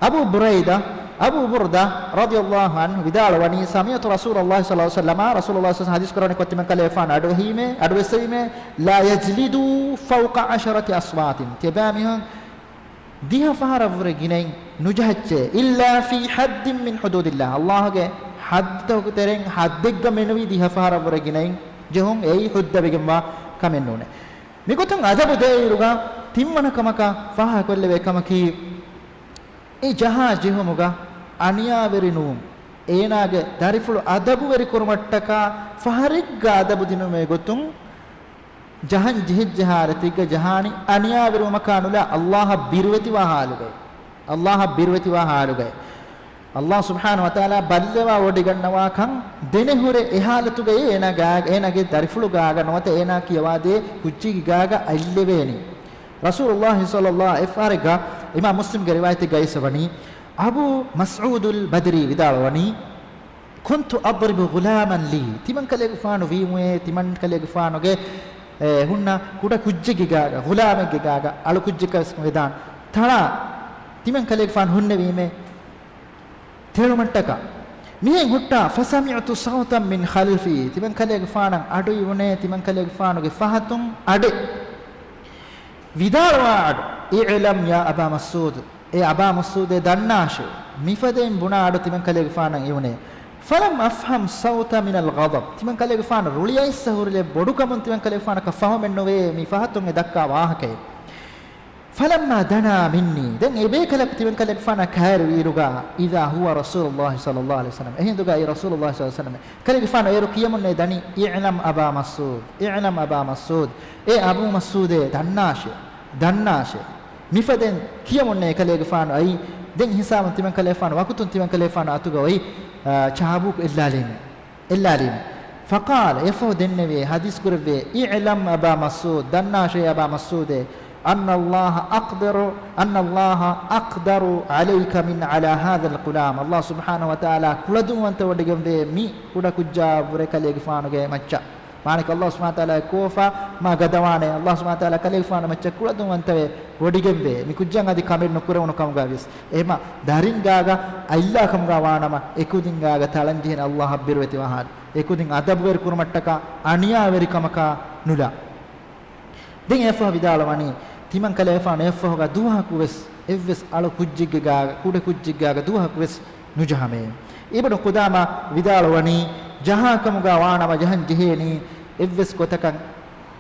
އަބޫ ބުރައިދާ، އަބޫ ބުރްދާ ރަޟިޔަﷲ ޢަންހު ވިދާޅުވަނީ، سمعت رسول الله صلى الله عليه وسلم، ރަސޫލުﷲ ޞައްލަﷲ ޢަލައިހި ވަސައްލަމަ ޙަދީޘް ކުރައްވަނީ، ކޮށް ތިމަން ކަލޭގެފާނު އަޑުއެހީމޭ، އަޑުއެއްސެވީމޭ، لا يجلد فوق عشرة أصوات، ތިޔަބައިމީހުން ދިހަ ފަހަރަށްވުރެ ގިނައިން ނުޖަހައްޗޭ، إلا في حد من حدود الله، ﷲ ގެ ޙައްދުތަކުގެ ތެރެއިން ޙައްދެއްގަ މެނުވީ ދިހަ ފަހަރަށްވުރެ ގިނައިން ޖެހުން، އެއީ ހުއްދަވެގެންވާ ކަމެއް ނޫނޭ. މިގޮތުން އަދަބު ދޭއިރުގަ ތިންވަނަ ކަމަކަށް ފާހަގަކޮށްލެވޭ ކަމަކީ، އެ ޖަހާ ޖެހުމުގަ އަނިޔާވެރި ނުވުން، އޭނާގެ ދަރިފުޅު އަދަބުވެރި ކުރުމަށްޓަކާ ފަހަރެއްގަ އަދަބު ދިނުމޭ ގޮތުން، ޖަހަން ޖެހިއްޖެ ޙާލަތެއްގަ ޖަހާނީ އަނިޔާވެރިވުމަކާ ނުލާ، ﷲ އަށް ބިރުވެތިވާ ޙާލުގައި. ﷲ އަށް ބިރުވެތިވާ ޙާލުގައި. ﷲ ސުބްޙާނަހޫ ވަތަޢާލާ ބައްލަވާ ވޮޑިގަންނަވާކަން ދެނެހުރެ އެ ޙާލަތުގައި އޭނާގެ، އޭނާގެ ދަރިފުޅުގާގަ ނުވަތަ އޭނާ ކިޔަވާދޭ ކުއްޖެއްގެ ގާގަ އަތްލެވޭނީ. ރަސޫލުﷲ ޞައްލަﷲ އެއްފަހަރެއްގަ އިމާމް މުސްލިމްގެ ރިވާޔަތެއްގައި އައިސްފަވަނީ، އަބޫ މަސްޢޫދުލް ބަދްރީ ވިދާޅުވަނީ، كنت أضرب غلاما لي، ތިމަން ކަލޭގެފާނު ވީމުއޭ، ތިމަން ކަލޭގެފާނުގެ، އެ، ހުންނަ ކުޑަ ކުއްޖެއްގެ ގާގަ، ޣުލާމެއްގެ ގާގަ، އަޅު ކުއްޖެއްކަ ވެސް ވެދާން، ތަޅާ، ތިމަން ކަލޭގެފާނު ހުންނެވީމޭ ތެޅުމަށްޓަކާ. މިހެން ހުއްޓާ، فسمعت صوتا من خلفي، ތިމަން ކަލޭގެފާނަށް އަޑު އިވުނޭ، ތިމަން ކަލޭގެފާނުގެ ފަހަތުން އަޑެއް ވިދާޅުވާ އަޑު، اعلم يا أبا مسعود، އޭ އަބާ މަސްޢޫދޭ ދަންނާށޭ، މިފަދައިން ބުނާ އަޑު ތިމަން ކަލޭގެފާނަށް އިވުނޭ. فلم أفهم الصوت من الغضب، ތިމަން ކަލޭގެފާނު ރުޅިއައިސް ހުރިލެއް ބޮޑުކަމުން ތިމަން ކަލޭގެފާނަކަށް ފަހުމެއް ނުވޭ މި ފަހަތުން އެ ދައްކާ ވާހަކައެއް. فلما دنا مني، ދެން އެބޭކަލަކު ތިމަން ކަލޭގެފާނާ ކައިރިވިއިރުގަ، إذا هو رسول الله صلى الله عليه وسلم، އެހިނދުގައި ރަސޫލުﷲ ޞައްލަﷲ ޢަލައިހި ވަސައްލަމަ، ކަލޭގެފާނު އޭރު ކިޔަމުންނޭ ދަނީ، اعلم أبا مسعود، اعلم أبا مسعود، އޭ އަބޫ މަސްޢޫދޭ ދަންނާށޭ. ދަންނާށޭ. މިފަދައިން ކިޔަމުންނޭ ކަލޭގެފާނު އައީ. ދެން ހިސާބުން ތިމަން ކަލޭގެފާނު ވަގުތުން ތިމަން ކަލޭގެފާނު އަތުގަ އޮތް، އާ، ޗާބޫކު އެއްލާލީމޭ. އެއްލާލީމޭ. فقال، އެފަހު ދެންނެވޭ، ޙަދީޘް ކުރެއްވޭ، اعلم أبا مسعود، ދަންނާށޭ އަބާ މަސްޢޫދޭ، أن الله أقدر، أن الله أقدر عليك من على هذا الغلام، ﷲ ސުބްޙާނަހޫ ވަތަޢާލާ ކުޅަދުންވަންތަވޮޑިގެންވޭ މި ކުޑަކުއްޖާއަށްވުރެ ކަލޭގެފާނުގެ މައްޗަށް. މާނައަކީ ﷲ ސުބްޙާނަހޫ ވަތަޢާލާ އެއްކޮށްފަ މާ ގަދަވާނެ، ﷲ ސުބްޙާނަހޫ ވަތަޢާލާ ކަލޭގެފާނު މައްޗަށް ކުޅަދުންވަންތަވެ ވޮޑިގެންވޭ. މި ކުއްޖައަށް އަދި ކަމެއް ނުކުރެވުނު ކަމުގަ ވިޔަސް. އެހެމަ ދަރިން ގާގަ އަތްލާ ކަމުގަ ވާނަމަ، އެކުދިން ގާގަ ތަޅަންޖެހޭނެ ﷲ އަށް ބިރުވެތިވާ ޙާލު. އެކުދިން އަދަބުވެރި ކުރުމަށްޓަކާ އަނިޔާވެރި ކަމަކާ ނުލާ. ދެން އެއަށްފަހު ވިދާޅުވަނީ، ތިމަން ކަލޭގެފާނު އެއަށްފަހުގަ ދުވަހަކު ވެސް އެއްވެސް އަޅު ކުއްޖެއްގެ ގާގަ، ކުޑަ ކުއްޖެއްގެ ގާގަ ދުވަހަކު ވެސް ނުޖަހަމޭ. އިބްނު ޤުދާމާ ވިދާޅުވަނީ، ޖަހާ ކަމުގަ ވާނަމަ ޖަހަން ޖެހޭނީ އެއްވެސް ގޮތަކަށް،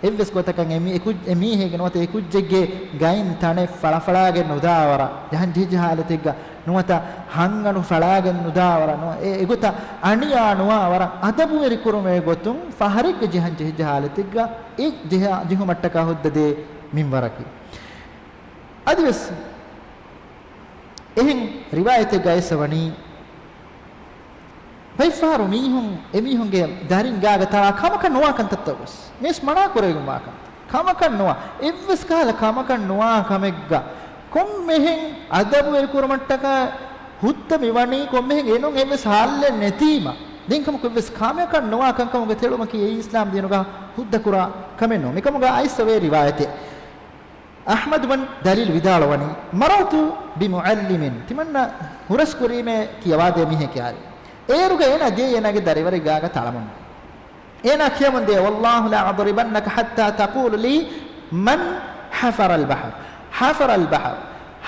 އެއްވެސް ގޮތަކަށް އެ މީ-، އެ ކުއް-، އެ މީހެއްގެ ނުވަތަ އެ ކުއްޖެއްގެ ގައިން ތަނެއް ފަޅަފަޅާގެން ނުދާވަރަށް، ޖަހަން ޖެހިއްޖެ ޙާލަތެއްގަ ނުވަތަ ހަންގަނޑު ފަޅާގެން ނުދާވަރަށް، ނުވަ-، އެ-، އެގޮތަށް އަނިޔާ ނުވާވަރަށް އަދަބުވެރި ކުރުމޭ ގޮތުން ފަހަރެއްގަ ޖަހަން ޖެހިއްޖެ ޙާލަތެއްގަ އެ ޖެހާ-، ޖެހުމަށްޓަކާ ހުއްދަ ދޭ މިންވަރަކީ. އަދިވެސް އެހެން ރިވާޔަތެއްގައި އައިސްފަވަނީ، ބައެއްފަހަރު މީހުން، އެމީހުންގެ ދަރިން ގާގަ ތަޅާ ކަމަކަށް ނުވާ ކަންތައްތައް ވެސް މީސް މަނާ ކުރެވިގެންވާ ކަންތައް. ކަމަކަށް ނުވާ، އެއްވެސް ކަހަލަ ކަމަކަށް ނުވާ ކަމެއްގަ ކޮންމެހެން އަދަބުވެރި ކުރުމަށްޓަކާ ހުއްދަ މިވަނީ ކޮންމެހެން އެނޫން އެއްވެސް ހާލެއް ނެތީމަ. ދެން ކަމަކު އެއްވެސް ކަމަކަށް ނުވާ ކަންކަމުގެ ތެޅުމަކީ އެއީ އިސްލާމް ދީނުގަ ހުއްދަ ކުރާ ކަމެއް ނޫން. މިކަމުގަ އައިސްފަވޭ ރިވާޔަތެއް. އަޙްމަދު ބިން ދަލީލް ވިދާޅުވަނީ، مررت بمعلم، ތިމަންނަ ހުރަސްކުރީމޭ ކިޔަވާދޭ މީހެކޭ އާރި. އޭރުގަ އޭނާ ދިޔައީ އޭނާގެ ދަރިވަރެއް ގާގަ ތަޅަމުން. އޭނާ ކިޔަމުން ދިޔައީ، والله لأضربنك حتى تقول لي من حفر البحر. حفر البحر.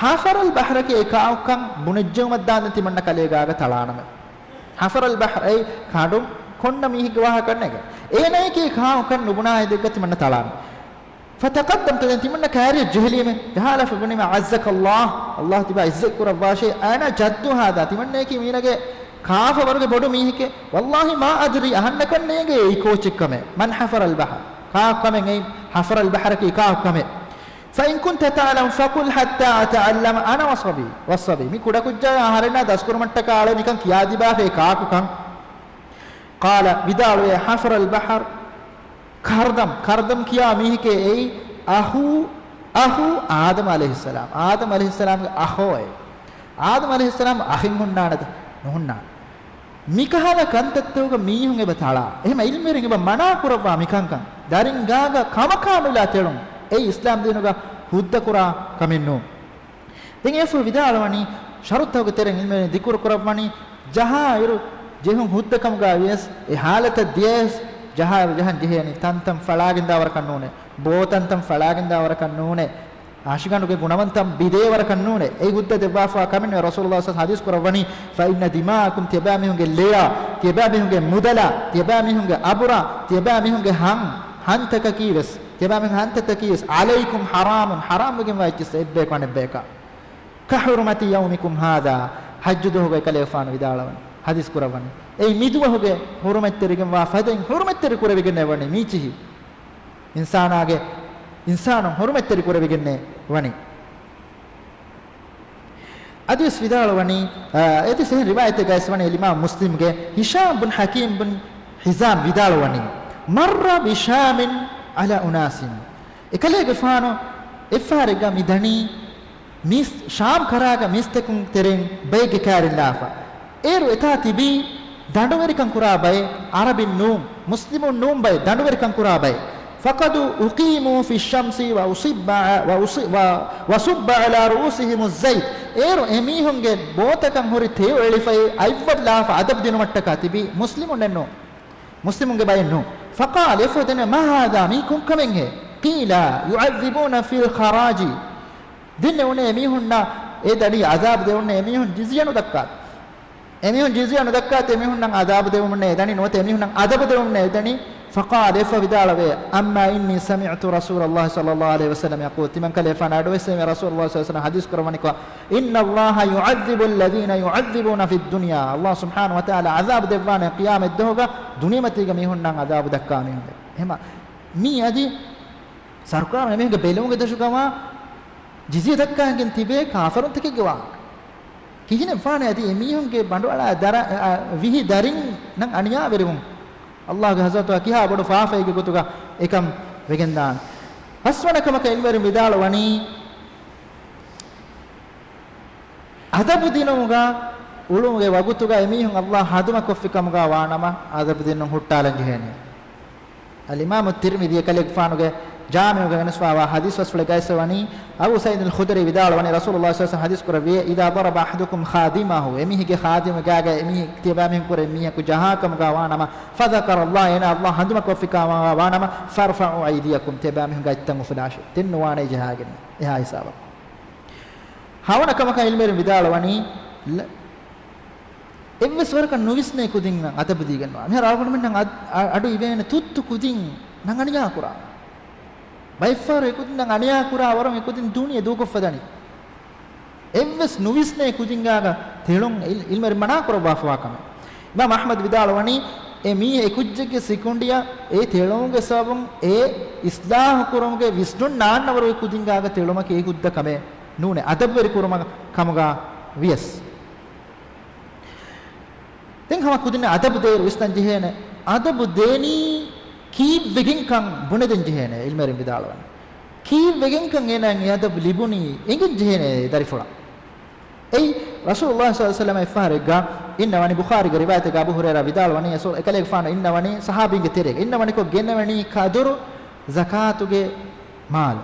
حفر البحرަކީ އެ ކާކުކަން ބުނެއްޖެއުމަށްދާންދެން ތިމަންނަ ކަލޭ ގާގަ ތަޅާނަމޭ. حفر البحر، އެއީ ކަނޑު ކޮންނަ މީހެއްގެ ވާހަކަ ނޭގެ. އޭނާއަކީ އެ ކާކުކަން ނުބުނާ އެދެއްގަ ތިމަންނަ ތަޅާނަމޭ. فتقدمت، ދެން ތިމަންނަ ކައިރިއަށް ޖެހިލީމޭ. ޖަހާލާފަ ބުނީމޭ، عزك الله، ﷲ ތިބާ ޢިއްޒަތް ކުރައްވާށޭ. أنا جد هذا، ތިމަންނައަކީ މީނަގެ ކާފަ ވަރުގެ ބޮޑު މީހެކޭ. والله ما أدري، އަހަންނަކަށް ނޭނގެ އެއީ ކޯޗެއްކަމެއް. من حفر البحر، ކާކުކަމެއް އެއީ حفر البحرަކީ ކާކުކަމެއް. فإن كنت تعلم فقل حتى أتعلم أنا والصبي، والصبي. މި ކުޑަކުއްޖާ އަހަރެންނާ ދަސްކުރުމަށްޓަކާ އަޅެ ނިކަން ކިޔާދީބާފަ އެ ކާކުކަން. قال، ވިދާޅުވޭ، حفر البحر، ކަރްދަމް، ކަރްދަމް ކިޔާ މީހެކޭ އެއީ، أخو، أخو آدم عليه السلام، އާދަމް ޢަލައިހިއްސަލާމްގެ އަޚޯއޭ. އާދަމް ޢަލައިހިއްސަލާމް އަޚެއް ހުންނާނެތަ؟ ނުހުންނާނެ. މިކަހަލަ ކަންތައްތަކުގަ މީހުން އެބަ ތަޅާ. އެހެމަ ޢިލްމުވެރިން އެބަ މަނާ ކުރައްވާ މިކަންކަން. ދަރިން ގާގަ ކަމަކާ މިލާ ތެޅުން އެއީ އިސްލާމް ދީނުގަ ހުއްދަ ކުރާ ކަމެއް ނޫން. ދެން އެފަހު ވިދާޅުވަނީ، ޝަރުތަކުގެ ތެރެއިން އިލްމުވެރިން ޛިކުރު ކުރައްވަނީ، ޖަހާއިރު ޖެހުން ހުއްދަ ކަމުގަ ވިޔަސް، އެ ހާލަތަށް ދިޔަޔަސް ޖަހާއިރު ޖަހަން ޖެހޭނީ ތަންތަން ފަޅާގެންދާވަރަކަށް ނޫނޭ، ބޯތަންތަން ފަޅާގެންދާވަރަކަށް ނޫނޭ، ހަށިގަނޑުގެ ގުނަވަންތަން ބިދޭވަރަކަށް ނޫނޭ. އެ ހުއްދަ ދެއްވާފާ ކަމެއް ނޫނޭ. ރަސޫލުﷲ ޞައްލަﷲު ޢަލައިހި ވަސައްލަމަ ޙަދީޘް ކުރައްވަނީ، فإن دماءكم، ތިޔަބައިމީހުންގެ ލެޔާ، ތިޔަބައިމީހުންގެ މުދަލާ، ތިޔަބައިމީހުންގެ އަބުރާ، ތިޔަބައިމީހުންގެ ހަން، ހަންތަކަކީ ވެސް، ތިޔަބައިމީހުންގެ ހަންތަކަކީ ވެސް، عليكم حرام، ޙަރާމްވެގެންވާ އެއްޗިއްސަށް އެއްބަޔަކު އަނެއްބަޔަކާ. كحرمة يومكم هذا، ޙައްޖު ދުވަހުގައި ކަލޭގެފާނު ވިދާޅުވަނީ، ޙަދީޘް ކުރައްވަނީ. އެއީ މިދުވަހުގެ ޙުރުމަތްތެރިގެންވާ ފަދައިން ޙުރުމަތްތެރި ކުރެވިގެންނޭ ވަނީ މީޗިހި. އިންސާނާގެ، އިންސާނުން ޙުރުމަތްތެރި ކުރެވިގެންނޭ ވަނީ. އަދިވެސް ވިދާޅުވަނީ، އާ، އެދިސް އެހެން ރިވާޔަތެއްގައި ވަނީ އިމާމް މުސްލިމްގެ ހިޝާމް ބުން ޙަކީމް ބުން ޙިޒާމް ވިދާޅުވަނީ، مر بشام على أناس. އެކަލޭގެފާނު އެއްފަހަރެއްގަ މި ދަނީ މީސް، ޝާމް ކަރާގަ މީސްތަކުން ތެރެއިން ބައެއްގެ ކާރިން ލާފަ. އޭރު އެތާ ތިބީ ދަނޑުވެރިކަން ކުރާ ބައެއް، ޢަރަބިން ނޫން، މުސްލިމުން ނޫން ބައެއް، ދަނޑުވެރިކަން ކުރާ ބައެއް. فقد أقيموا في الشمس وأصب، وأص، و، وصب على رؤوسهم الزيت. އޭރު އެމީހުންގެ ބޯތަކަށް ހުރި ތެޔޮ އެޅިފައި އަތްވަޑި ލާފަ އަދަބު ދިނުމަށްޓަކާ ތިބީ މުސްލިމުންނެއް ނޫން. މުސްލިމުންގެ ބައެއް ނޫން. فقال، އެފަދަ ދެން، ما هذا، މީ ކޮންކަމެއްހޭ؟ قيل، يعذبون في الخراج. ދެން އެ އުނޭ އެމީހުންނަށް އެ ދަނީ ޢަޒާބު ދެވުން އެމީހުން ޖިޒްޔަ ނުދައްކާ. އެމީހުން ޖިޒްޔަ ނުދައްކާތި އެމީހުންނަށް ޢަޒާބު ދެވުމުންނޭ ދަނީ ނުވަތަ އެމީހުންނަށް އަދަބު ދެވުމުންނޭ ދަނީ. فقال، އެފަ ވިދާޅުވޭ، أما إني سمعت رسول الله صلى الله عليه وسلم يقول، ތިމަން ކަލޭފާނަށް އަޑުއެއްސެވެ ރަސޫލު ޞައްލަﷲު ޢަލައިހި ވަސައްލަމަ ޙަދީޘް ކުރައްވަނިކޮށް، إن الله يعذب الذين يعذبون في الدنيا، ﷲ ސުބްޙާނަހޫ ވަތަޢާލާ ޢަޒާބު ދެއްވާނެ ޤިޔާމަތް ދުވަހުގަ ދުނިޔެމަތީގަ މީހުންނަށް ޢަޒާބު ދައްކާ މީހުން. އެހެމަ މީ އަދި ސަރުކާރުން އެމީހުންގެ ބެލުމުގެ ދަށުގަވާ ޖިޒްޔަ ދައްކާގެން ތިބޭ ކާފަރުންތަކެއްގެ ވާހަކަ. ކިހިނެއް ވާނެ އަދި އެމީހުންގެ ބަނޑުއަޅާ ދަރަ، އަ، ވިހި ދަރިންނަށް އަނިޔާވެރިވުން؟ ﷲގެ ޙަޟްރަތުގަ ކިހާ ބޮޑު ފާފައެއްގެ ގޮތުގަ އެކަން ވެގެންދާނެ. ފަސްވަނަ ކަމަކަށް ޢިލްމުވެރިން ވިދާޅުވަނީ، އަދަބު ދިނުމުގަ އުޅުމުގެ ވަގުތުގަ އެމީހުން ﷲ ހަނދުމަކޮށްފި ކަމުގަ ވާނަމަ، އަދަބު ދިނުން ހުއްޓާލަން ޖެހޭނެ. އަލްއިމާމު ތިރްމިޛީ އެކަލޭގެފާނުގެ ޖާމިޢުގަ ގެނެސްފާވާ ޙަދީޘް ބަސްފުޅެއްގައި ވަނީ، އަބޫ ސަޢީދުލް ޚުދްރީ ވިދާޅުވަނީ، ރަސޫލުﷲ ޞައްލަﷲު ޢަލައިހި ވަސައްލަމަ ޙަދީޘް ކުރެއްވިއޭ، إذا ضرب أحدكم خادمه، އެމީހެއްގެ ޚާދިމު ގާގަ އެމީހެއް ތިޔަބައިމީހުން ކުރެ މީހަކު ޖަހާ ކަމުގަ ވާނަމަ، فذكر الله، އޭނާ ﷲ ހަނދުމަކޮށްފި ކަމުގަ ވާނަމަ، فارفعوا أيديكم، ތިޔަބައިމީހުންގެ އަތްތައް އުފުލާށޭ. ދެން ނުވާނެ ޖަހާގެން އެހާ ހިސާބަށް. ހަވަނަ ކަމަކަށް ޢިލްމުވެރިން ވިދާޅުވަނީ، ލަ، އެއްވެސް ވަރަކަށް ނުވިސްނޭ ކުދިންނަށް އަދަބު ދީގެންވާ. މިހާރު އަޅުގަނޑުމެންނަށް އަ، އަ، އަޑު އިވޭނެ ތުއްތު ކުދިންނަށް އަނިޔާ ކުރާ. ބައެއްފަހަރު އެ ކުދިންނަށް އަނިޔާ ކުރާ ވަރުން އެ ކުދިން ދޫނިއެ ދޫކޮށްފަ ދަނީ. އެއްވެސް ނުވިސްނޭ ކުދިންގާގަ ތެޅުން ޢިލް، ޢިލްމުވެރިން މަނާ ކުރައްވާފަވާ ކަމެއް. އިމާމް އަޙްމަދު ވިދާޅުވަނީ، އެ މީ އެ ކުއްޖެއްގެ ސިކުނޑިއަށް އެ ތެޅުމުގެ ސަބަބުން އެ އިޞްލާޙު ކުރުމުގެ ވިސްނުން ނާންނަވަރު އެ ކުދިންގާގަ ތެޅުމަކީ އެ ހުއްދަ ކަމެއް ނޫނޭ، އަދަބުވެރި ކުރުމަށް ކަމުގަ ވިޔަސް. ދެން ހަމަ ކުދިންނަށް އަދަބު ދޭއިރު ވިސްނަން ޖެހޭނެ، އަދަބު ދޭނީ ކީއްވެގެންކަން ބުނެދޭން ޖެހޭނެ، ޢިލްމުވެރިން ވިދާޅުވަނީ. ކީއްވެގެންކަން އޭނާއަށް އެ އަދަބު ލިބުނީ، އެނގެން ޖެހޭނެ ދަރިފުޅަށް. އެއީ، ރަސޫލުﷲ ޞައްލަﷲު ޢަލައިހި ވަސައްލަމަ އެއްފަހަރެއްގަ އިންނަވަނީ، ބުޚާރީގެ ރިވާޔަތެއްގަ އަބޫ ހުރައިރާ ވިދާޅުވަނީ، އެކަލޭގެފާނު އިންނަވަނީ ޞަޙާބީންގެ ތެރޭގަ. އިންނަވަނިކޮށް ގެނެވެނީ ކަދުރު ޒަކާތުގެ މާލު.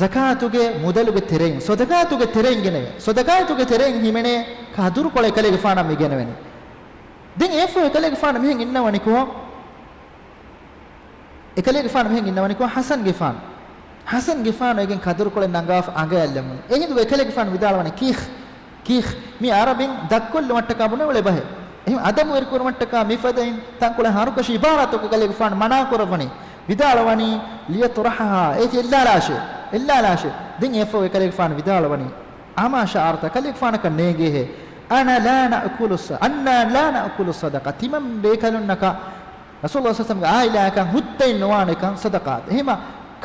ޒަކާތުގެ މުދަލުގެ ތެރެއިން، ޞަދަޤާތުގެ ތެރެއިން ގެނެވޭ. ޞަދަޤާތުގެ ތެރެއިން ހިމެނޭ ކަދުރުކޮޅެއް އެކަލޭގެފާނަށް މި ގެނެވެނީ. ދެން އެއަށްފަހު އެކަލޭގެފާނު މިހެން އިންނަވަނިކޮށް، އެކަލޭގެފާނު މިހެން އިންނަވަނިކޮށް ޙަސަންގެފާނު، ޙަސަންގެފާނު އޭގެން ކަދުރުކޮޅެއް ނަންގާފަ އަނގަޔަށް ލެއްވުނު. އެހިނދު އެކަލޭގެފާނު ވިދާޅުވަނީ، ކީޚް، ކީޚް، މި ޢަރަބިން ދަށްކޮށްލުމަށްޓަކާ ބުނެވުނު އެބަހެއް. އެހެން އަދަބުވެރިކުރުމަށްޓަކާ މިފަދައިން ތަންކޮޅެއް ހަރުކަށި ޢިބާރާތަކު އެކަލޭގެފާނު މަނާކުރައްވަނީ. ވިދާޅުވަނީ، ليطرحها، އޭތި އެއްލާލާށޭ، އެއްލާލާށޭ. ދެން އެއަށްފަހު އެކަލޭގެފާނު ވިދާޅުވަނީ، أما شعرت، ކަލޭގެފާނަކަށް ނޭނގޭހޭ، أنا لا نأكل الص، أنا لا نأكل الصدقة، ތިމަން ބޭކަލުންނަކަށް ރަސޫލުﷲ ޞައްލަﷲު ޢަލައިހި ވަސައްލަމަގެ ޢާއިލާއަކަށް ހުއްދައެއް ނުވާނެކަން ޞަދަޤާތެއް. އެހެމަ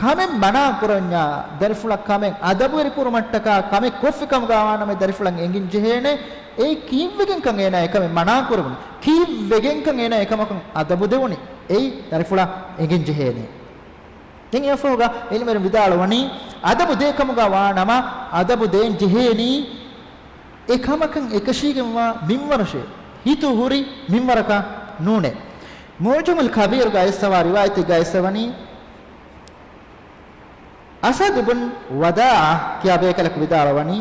ކަމެއް މަނާ ކުރަންޏާ ދަރިފުޅަށް ކަމެއް އަދަބުވެރި ކުރުމަށްޓަކާ ކަމެއް ކޮށްފި ކަމުގަ ވާނަމަ ދަރިފުޅަށް އެނގިން ޖެހޭނެ. އެއީ ކީއްވެގެންކަން އޭނާ އެކަމެއް މަނާ ކުރެވުނު؟ ކީއްވެގެންކަން އޭނާ އެކަމަކަށް އަދަބު ދެވުނީ؟ އެއީ ދަރިފުޅަށް އެނގިން ޖެހޭނެ. ދެން އެއަށްފަހުގަ ޢިލްމުވެރިން ވިދާޅުވަނީ، އަދަބު ދޭ ކަމުގަ ވާނަމަ، އަދަބު ދޭން ޖެހޭނީ އެ ކަމަކަށް އެކަށީގެންވާ މިންވަރަށޭ، ހިތު ހުރި މިންވަރަކަށް ނޫނޭ. މުޢުޖަމުލް ކަބީރުގަ އައިސްފަވާ ރިވާޔަތެއްގަ އައިސްފަވަނީ، އަސަދު ބުން ވަދާޢަ ކިޔާ ބޭކަލަކު ވިދާޅުވަނީ،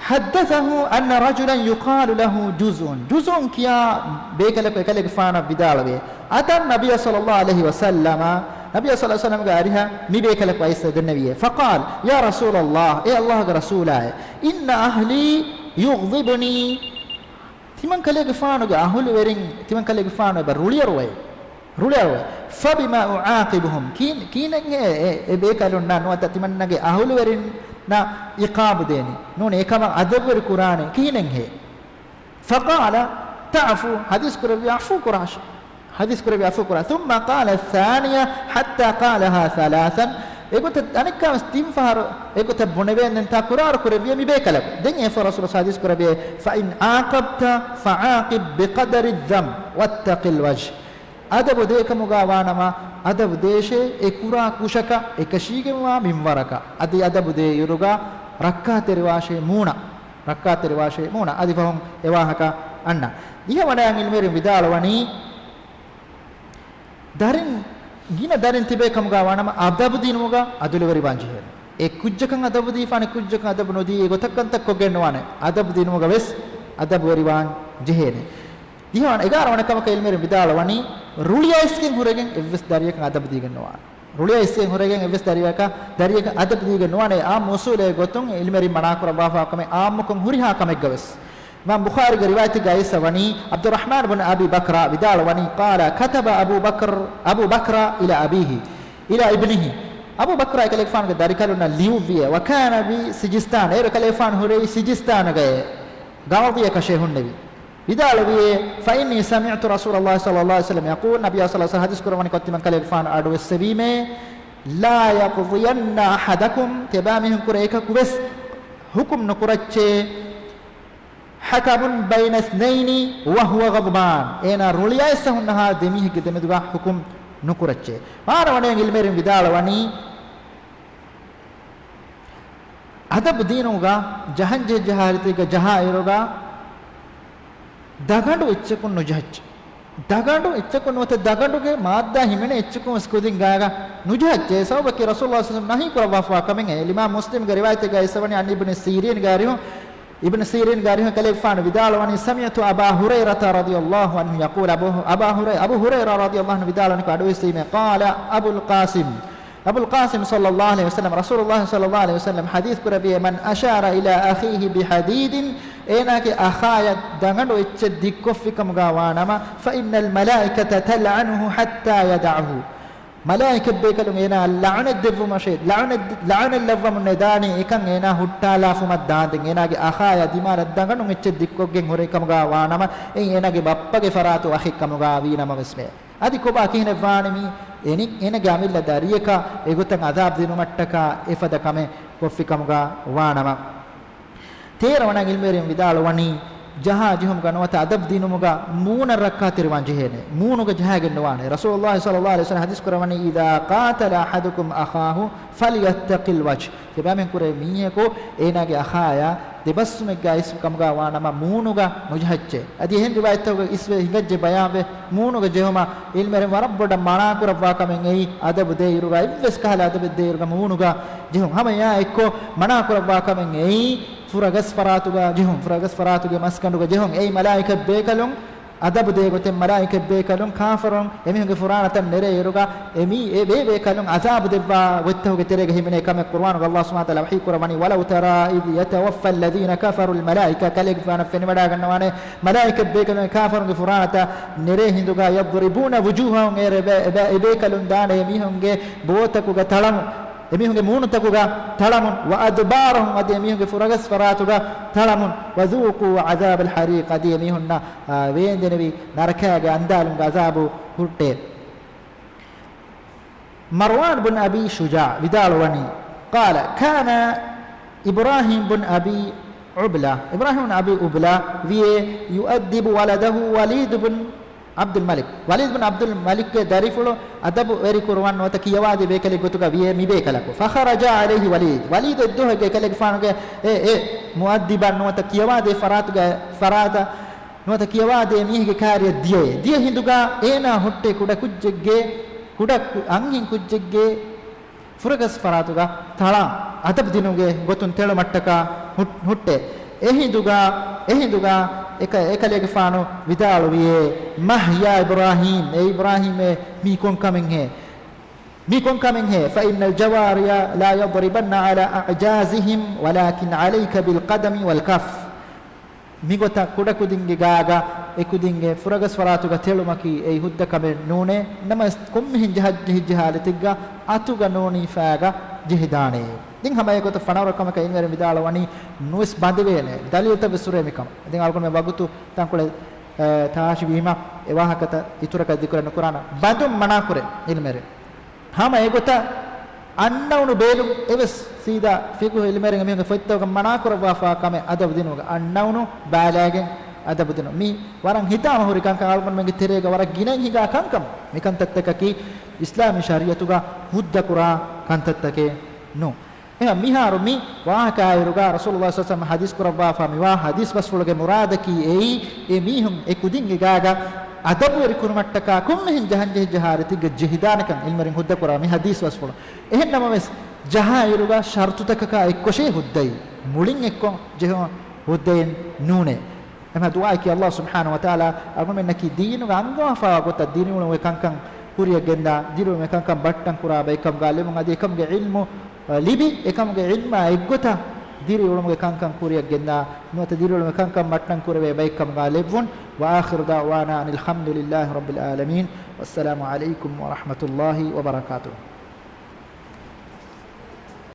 حدثه أن رجلا يقال له جزء. ޖުޒުއުން ކިޔާ ބޭކަލަކު އެކަލޭގެފާނަށް ވިދާޅުވޭ، أتى النبي صلى الله عليه وسلم، ނަބިއްޔާ صلى الله عليه وسلم ގެ އަރިހަށް މި ބޭކަލަކު އައިސް ދެންނެވިއޭ. فقال، يا رسول الله، އޭ ﷲ ގެ ރަސޫލާއޭ، إن أهلي يغضبني. ތިމަން ކަލޭގެފާނުގެ އަހުލުވެރިން، ތިމަން ކަލޭގެފާނު އެބަ ރުޅިއަރުވައޭ. ރުޅިއަރުވައޭ. فبما أعاقبهم. ކީ-، ކިހިނެއްހޭ އެ، އެ ބޭކަލުންނަށް ނުވަތަ ތިމަންނަގެ އަހުލުވެރިންނަށް ޢިޤާބު ދޭނީ؟ ނޫނީ އެކަމަށް އަދަބުވެރި ކުރާނީ ކިހިނެއްހޭ؟ فقال تعفو، ޙަދީޘް ކުރެއްވި ޢަފޫ ކުރާށޭ. ޙަދީޘް ކުރެއްވި ޢަފޫ ކުރާ. ثم قال الثانية حتى قالها ثلاثا. އެގޮތަށް އަނެއްކާވެސް ތިން ފަހަރު އެގޮތަށް ބުނެވޭނެން ތަކުރާރު ކުރެއްވިއޭ މި ބޭކަލަކު. ދެން އެއަށްފަހު ރަސޫލާ ޙަދީޘް ކުރެއްވިއޭ، فإن عاقبت فعاقب بقدر الذنب واتق الوجه. އަދަބު ދޭކަމުގަ ވާނަމަ، އަދަބު ދޭށޭ، އެ ކުރާ ކުށަކަށް އެކަށީގެންވާ މިންވަރަކަށް. އަދި އަދަބު ދޭ އިރުގަ ރައްކާތެރިވާށޭ މޫނަށް. ރައްކާތެރިވާށޭ މޫނަށް. އަދި ފަހުން އެ ވާހަކަ އަންނަ. ދިހަ ވަނައިން ޢިލްމުވެރިން ވިދާޅުވަނީ، ދަރިން، ގިނަ ދަރިން ތިބޭ ކަމުގަ ވާނަމަ، އަދަބު ދިނުމުގަ އަދުލުވެރިވާން ޖެހޭނެ. އެ ކުއްޖަކަށް އަދަބު ދީފާނެ، ކުއްޖަކަށް އަދަބު ނުދީ، އެ ގޮތަށް ކަންތައް ކޮށްގެން ނުވާނެ. އަދަބު ދިނުމުގަ ވެސް އަދަބުވެރިވާން ޖެހޭނެ. ދިހަވަނަ، އެގާރަ ވަނަ ކަމަކަށް ޢިލްމުވެރިން ވިދާޅުވަނީ، ރުޅިއައިސްގެން ހުރެގެން އެއްވެސް ދަރިޔަކަށް އަދަބު ދީގެން ނުވާނެ. ރުޅިއައިސްގެން ހުރެގެން އެއްވެސް ދަރިޔަކަށް، ދަރިޔަކަށް އަދަބު ދީގެން ނުވާނެ. އާއްމު އުޞޫލެއް ގޮތުން ޢިލްމުވެރިން މަނާކުރައްވާފާ ކަމެއް އާއްމުކޮށް ހުރިހާ ކަމެއްގަ ވެސް. އިމާމް ބުޚާރީގެ ރިވާޔަތެއްގަ އައިސްފަ ވަނީ، ޢަބްދުއްރަޙްމާން ބުން އަބީ ބަކްރާ ވިދާޅުވަނީ، قال كتب أبو بكر، أبو بكر إلى أبيه، إلى ابنه. އަބޫ ބަކްރާ އެކަލޭގެފާނުގެ ދަރިކަލުންނަށް ލިޔުއްވިއޭ، وكان بسجستان، އޭރު އެކަލޭގެފާނު ހުރީ ސިޖިސްތާނުގައޭ، ގާޟީއަކަށޭ ހުންނެވި. ވިދާޅުވިއޭ، فإني سمعت رسول الله صلى الله عليه وسلم يقول، ނަބިއްޔާ ޞައްލަﷲު ޢަލައިހި ވަސައްލަމަ ޙަދީޘް ކުރައްވަނީ ކޮށް ތިމަން ކަލޭގެފާނު އަޑުއެއްސެވީމޭ، لا يقضين أحدكم، ތިޔަބައިމީހުންކުރެ އެކަކުވެސް ޙުކުމް ނުކުރައްޗޭ، حكم بين اثنين وهو غضبان، އޭނާ ރުޅިއައިސް ހުންނަހާ ދެމީހެއްގެ ދެމެދުގަ ޙުކުމް ނުކުރައްޗޭ. ވާރަ ވަނައިން ޢިލްމުވެރިން ވިދާޅުވަނީ، އަދަބު ދީނުގަ ޖަހަން ޖެހިއްޖެ ހާލަތެއްގަ ޖަހާ އިރުގަ ދަގަނޑު އެއްޗަކުން ނުޖަހައްޗޭ. ދަގަނޑު އެއްޗަކުން ނުވަތަ ދަގަނޑުގެ މާއްދާ ހިމެނޭ އެއްޗަކުން ވެސް ކުދިން ގާގަ ނުޖަހައްޗޭ. ސަބަބަކީ ރަސޫލުﷲ ޞައްލަﷲު ޢަލައިހި ވަސައްލަމަ ނަހީ ކުރައްވާފާ ކަމެއް. އިމާމް މުސްލިމްގެ ރިވާޔަތެއްގަ އައިސްފަ ވަނީ، عن ابن سيرين ގާރިހު، އިބްނު ސީރީން ގާރިހު ކަލޭގެފާނު ވިދާޅުވަނީ، سمعت أبا هريرة رضي الله عنه يقول، އަބޫ، އަބާ ހުރައި، އަބޫ ހުރައިރާ ރަޟިޔަﷲު ޢަންހު ވިދާޅުވަނީ އަޑުއިސްވީމޭ، قال أبو القاسم، އަބުލް ޤާސިމް ޞައްލަﷲު ޢަލައިހި ވަސައްލަމަ، ރަސޫލުﷲ ޞައްލަﷲު ޢަލައިހި ވަސައްލަމަ ޙަދީޘް ކުރެއްވިއޭ، من أشار إلى أخيه بحديد، އޭނާގެ އަޚާޔަށް ދަގަނޑު އެއްޗެއް ދިއްކޮށްފިކަމުގަ ވާނަމަ، فإن الملائكة تلعنه حتى يدعه، މަލާއިކަތްބޭކަލުން އޭނާއަށް ލަޢުނަތް ދެއްވުމަށޭ، ލަޢުނަތް، ލަޢުނަތް ލައްވަމުންނޭ ދާނީ އެކަން އޭނާ ހުއްޓާލާފުމަށް ދާންދެން. އޭނާގެ އަޚާޔާ ދިމާލަށް ދަގަނޑުން އެއްޗެއް ދިއްކޮށްގެން ހުރެ ކަމުގަ ވާނަމަ، އެއީ އޭނާގެ ބައްޕަގެ ފަރާތު އަޚެއް ކަމުގަ ވީނަމަވެސްމެ. އަދި ކޮބާ ކިހިނެއްވާނެ މީ؟ އެނި، އޭނާގެ އަމިއްލަ ދަރިޔަކަށް އެގޮތަށް ޢަޛާބް ދިނުމަށްޓަކާ އެފަދަ ކަމެއް ކޮށްފި ކަމުގަ ވާނަމަ. ތޭރަ ވަނަ ޢިލްމުވެރިން ވިދާޅުވަނީ، ޖަހާ ޖެހުމުގަ ނުވަތަ އަދަބު ދިނުމުގަ މޫނަށް ރައްކާތެރިވާން ޖެހޭނެ. މޫނުގަ ޖަހައިގެން ނުވާނެ. ރަސޫލުﷲ ޞައްލަﷲު ޢަލައިހި ވަސައްލަމަ ޙަދީޘް ކުރައްވަނީ، إذا قاتل أحدكم أخاه فليتق الوجه. ތިބާމެން ކުރެ މީހަކު އޭނާގެ އަޚާޔާ ދެބަސްވުމެއްގަ އިސް ކަމުގަ ވާނަމަ މޫނުގަ ނުޖަހައްޗޭ. އަދި އެހެން ރިވާޔަތްތަކުގަ އިސްވެ ހިނގައްޖެ ބަޔާންވެ، މޫނުގަ ޖެހުމަށް ޢިލްމުވެރިން ވަރަށް ބޮޑަށް މަނާ ކުރައްވާ ކަމެއް އެއީ، އަދަބު ދޭ އިރުގަ އެއްވެސް ކަހަލަ އަދަބެއް ދޭ އިރުގަ މޫނުގަ ޖެހުން. ހަމަ އެއާ އެއްކޮށް މަނާ ކުރައްވާ ކަމެއް އެއީ، ފުރަގަސް ފަރާތުގަ ޖެހުން، ފުރަގަސް ފަރާތުގެ މަސްގަނޑުގަ ޖެހުން. އެއީ މަލާއިކަތް ބޭކަލުން އަދަބު ދޭ ގޮތެއް، މަލާއިކަތް ބޭކަލުން ކާފަރުން އެމީހުންގެ ފުރާނަތައް ނެރޭ އިރުގަ އެމީ، އެ ބޭ ބޭކަލުން އަޒާބު ދެއްވާ ގޮތްތަކުގެ ތެރޭގަ ހިމެނޭ ކަމެއް. ޤުރުއާނުގަ ﷲ ސުބްޙާނަހޫ ވަތަޢާލާ ވަޙީ ކުރައްވަނީ، ولو ترى إذ يتوفى الذين كفروا الملائكة، ކަލޭގެފާނަށް ފެނިވަޑައިގަންނަވާނެ، މަލާއިކަތް ބޭކަލުން ކާފަރުންގެ ފުރާނަތައް ނެރޭ ހިނދުގަ، يضربون وجوههم، އެ ރެ-، ބޭ-، އެ ބޭ-، އެ ބޭކަލުން ދާނެ އެމީހުންގެ ބޯތަކުގަ ތަޅަމުން، އެމީހުންގެ މޫނުތަކުގަ ތަޅަމުން، وأدبارهم، އަދި އެމީހުންގެ ފުރަގަސް ފަރާތުގަ ތަޅަމުން، وذوقوا عذاب الحريق، އަދި އެމީހުންނަށް، އާ، ވޭންދެނެވި ނަރަކައިގެ އަންދާލުމުގެ ޢަޒާބު ހުއްޓޭ. މަރުވާން ބުން އަބީ ޝުޖާޢު ވިދާޅުވަނީ، قال كان إبراهيم بن أبي عبلة، އިބްރާހީމް ބުން އަބީ ޢުބްލާ ވިޔޭ، يؤدب ولده وليد بن عبد الملك، ވަލީދު ބިން ޢަބްދުލް މަލިކްގެ ދަރިފުޅު އަދަބުވެރި ކުރުވަން ނުވަތަ ކިޔަވާދޭ ބޭކަލެއް ގޮތުގަ ވިޔޭ މި ބޭކަލަކު. فخرج عليه وليد، ވަލީދު އެއްދުވަހެއްގަ އެކަލޭގެފާނުގެ އެ، އެ މުއައްދިބަށް ނުވަތަ ކިޔަވާދޭ ފަރާތުގަ، ފަރާތަށް ނުވަތަ ކިޔަވާދޭ މީހެއްގެ ކާރިއަށް ދިޔައޭ. ދިޔަ ހިނދުގަ އޭނާ ހުއްޓޭ ކުޑަ ކުއްޖެއްގެ، ކުޑަ ކު-، އަންހެން ކުއްޖެއްގެ ފުރަގަސް ފަރާތުގަ ތަޅާ އަދަބު ދިނުމުގެ ގޮތުން ތެޅުމަށްޓަކާ ހު-، ހުއްޓޭ. އެހިނދުގަ، އެހިނދުގަ އެކަ-، އެކަލޭގެފާނު ވިދާޅުވިޔޭ، "مه يا إبراهيم، އޭ އިބްރާހީމޭ، މީ ކޮން ކަމެއްހޭ؟ މީ ކޮން ކަމެއްހޭ؟ فإن الجواري لا يضربن على أعجازهم ولكن عليك بالقدم والكف." މިގޮތަށް ކުޑަކުދިންގެ ގާގަ އެކުދިންގެ ފުރަގަސް ފަރާތުގަ ތެޅުމަކީ އެއީ ހުއްދަ ކަމެއް ނޫނޭ. ނަމަވެސް ކޮންމެހެން ޖަހަ-، ޖެހިއްޖެ ހާލަތެއްގަ އަތުގަ ނޫނީ ފައިގަ ޖެހިދާނެ. ދެން ހަމަ އެގޮތަށް ފަނަރަ ކަމަކަށް އިލްމުވެރިން ވިދާޅުވަނީ ނުވެސް ބަނދެވޭނެ. ދަލީލުތައް ވެސް ހުރޭ މިކަމަށް. ދެން އަޅުގަނޑުމެން ވަގުތު ތަންކޮޅެއް، އަ، ތާށިވީމަ އެ ވާހަކަތައް އިތުރަކަށް ދިކުރެއް ނުކުރާނަ. ބަނދުން މަނާކުރޭ އިލްމުވެރިން. ހަމަ އެގޮތަށް އަންނައުނު ބޭލުން އެވެސް ސީދާ ފިޤުހު އިލްމުވެރިން އެމީހުންގެ ފޮތްތަކުގަ މަނާކުރައްވާފާ ކަމެއް އަދަބު ދިނުމުގަ. އަންނައުނު ބައިލާގެން އަދަބު ދިނުން. މީ ވަރަށް ހިތާމަ ހުރި ކަންކަން، އަޅުގަނޑުމެންގެ ތެރޭގަ ވަރަށް ގިނައިން ހިނގާ ކަންކަން. މިކަންތައްތަކަކީ އިސްލާމީ ޝަރީޢަތުގަ ހުއްދަކުރާ ކަންތައްތަކެއް ނޫން. އެހެން މިހާރު މި ވާހަކައާއިރުގަ ރަސޫލުﷲ ޞައްލަﷲ ޢަލައިހި ވަސައްލަމަ ޙަދީޘް ކުރައްވާފާ މިވާ ޙަދީޘް ބަސްފުޅުގެ މުރާދަކީ އެއީ، އެ މީހުން އެ ކުދިންގެ ގާގަ އަދަބުވެރި ކުރުމަށްޓަކާ ކޮންމެހެން ޖަހަން ޖެހިއްޖެ ހާލަތެއްގަ ޖެހިދާނެކަން އިލްމުވެރިން ހުއްދަ ކުރާ މި ޙަދީޘް ބަސްފުޅު. އެހެން ނަމަވެސް، ޖަހާއިރުގަ ޝަރުޠުތަކަކާ އެއްކޮށޭ ހުއްދައީ. މުޅިން އެއްކޮށް ޖެހުން ހުއްދައެއް ނޫނޭ. އެމަ ދުޢާއަކީ ﷲ ސުބްޙާނަހޫ ވަތަޢާލާ އަޅުގަނޑުމެންނަކީ ދީނުގަ އަންގަވާފާވާ ގޮތަށް ދިރިއުޅުމުގެ ކަންކަން ކުރިއަށް ގެންދާ، ދިރިއުޅުމުގެ ކަންކަން ބައްޓަން ކުރާ ބައެއްކަމުގަ ލެއްވުން. އަދި އެކަމުގެ ޢިލްމު، އަ، ލިބި، އެކަމުގެ ޢިލްމާ އެއްގޮތަށް ދިރިއުޅުމުގެ ކަންކަން ކުރިއަށް ގެންދާ، ނުވަތަ ދިރިއުޅުމުގެ ކަންކަން ބައްޓަން ކުރެވޭ ބައެއްކަމުގަ ލެއްވުން. وآخر دعوانا أن الحمد لله رب العالمين. والسلام عليكم ورحمة الله وبركاته.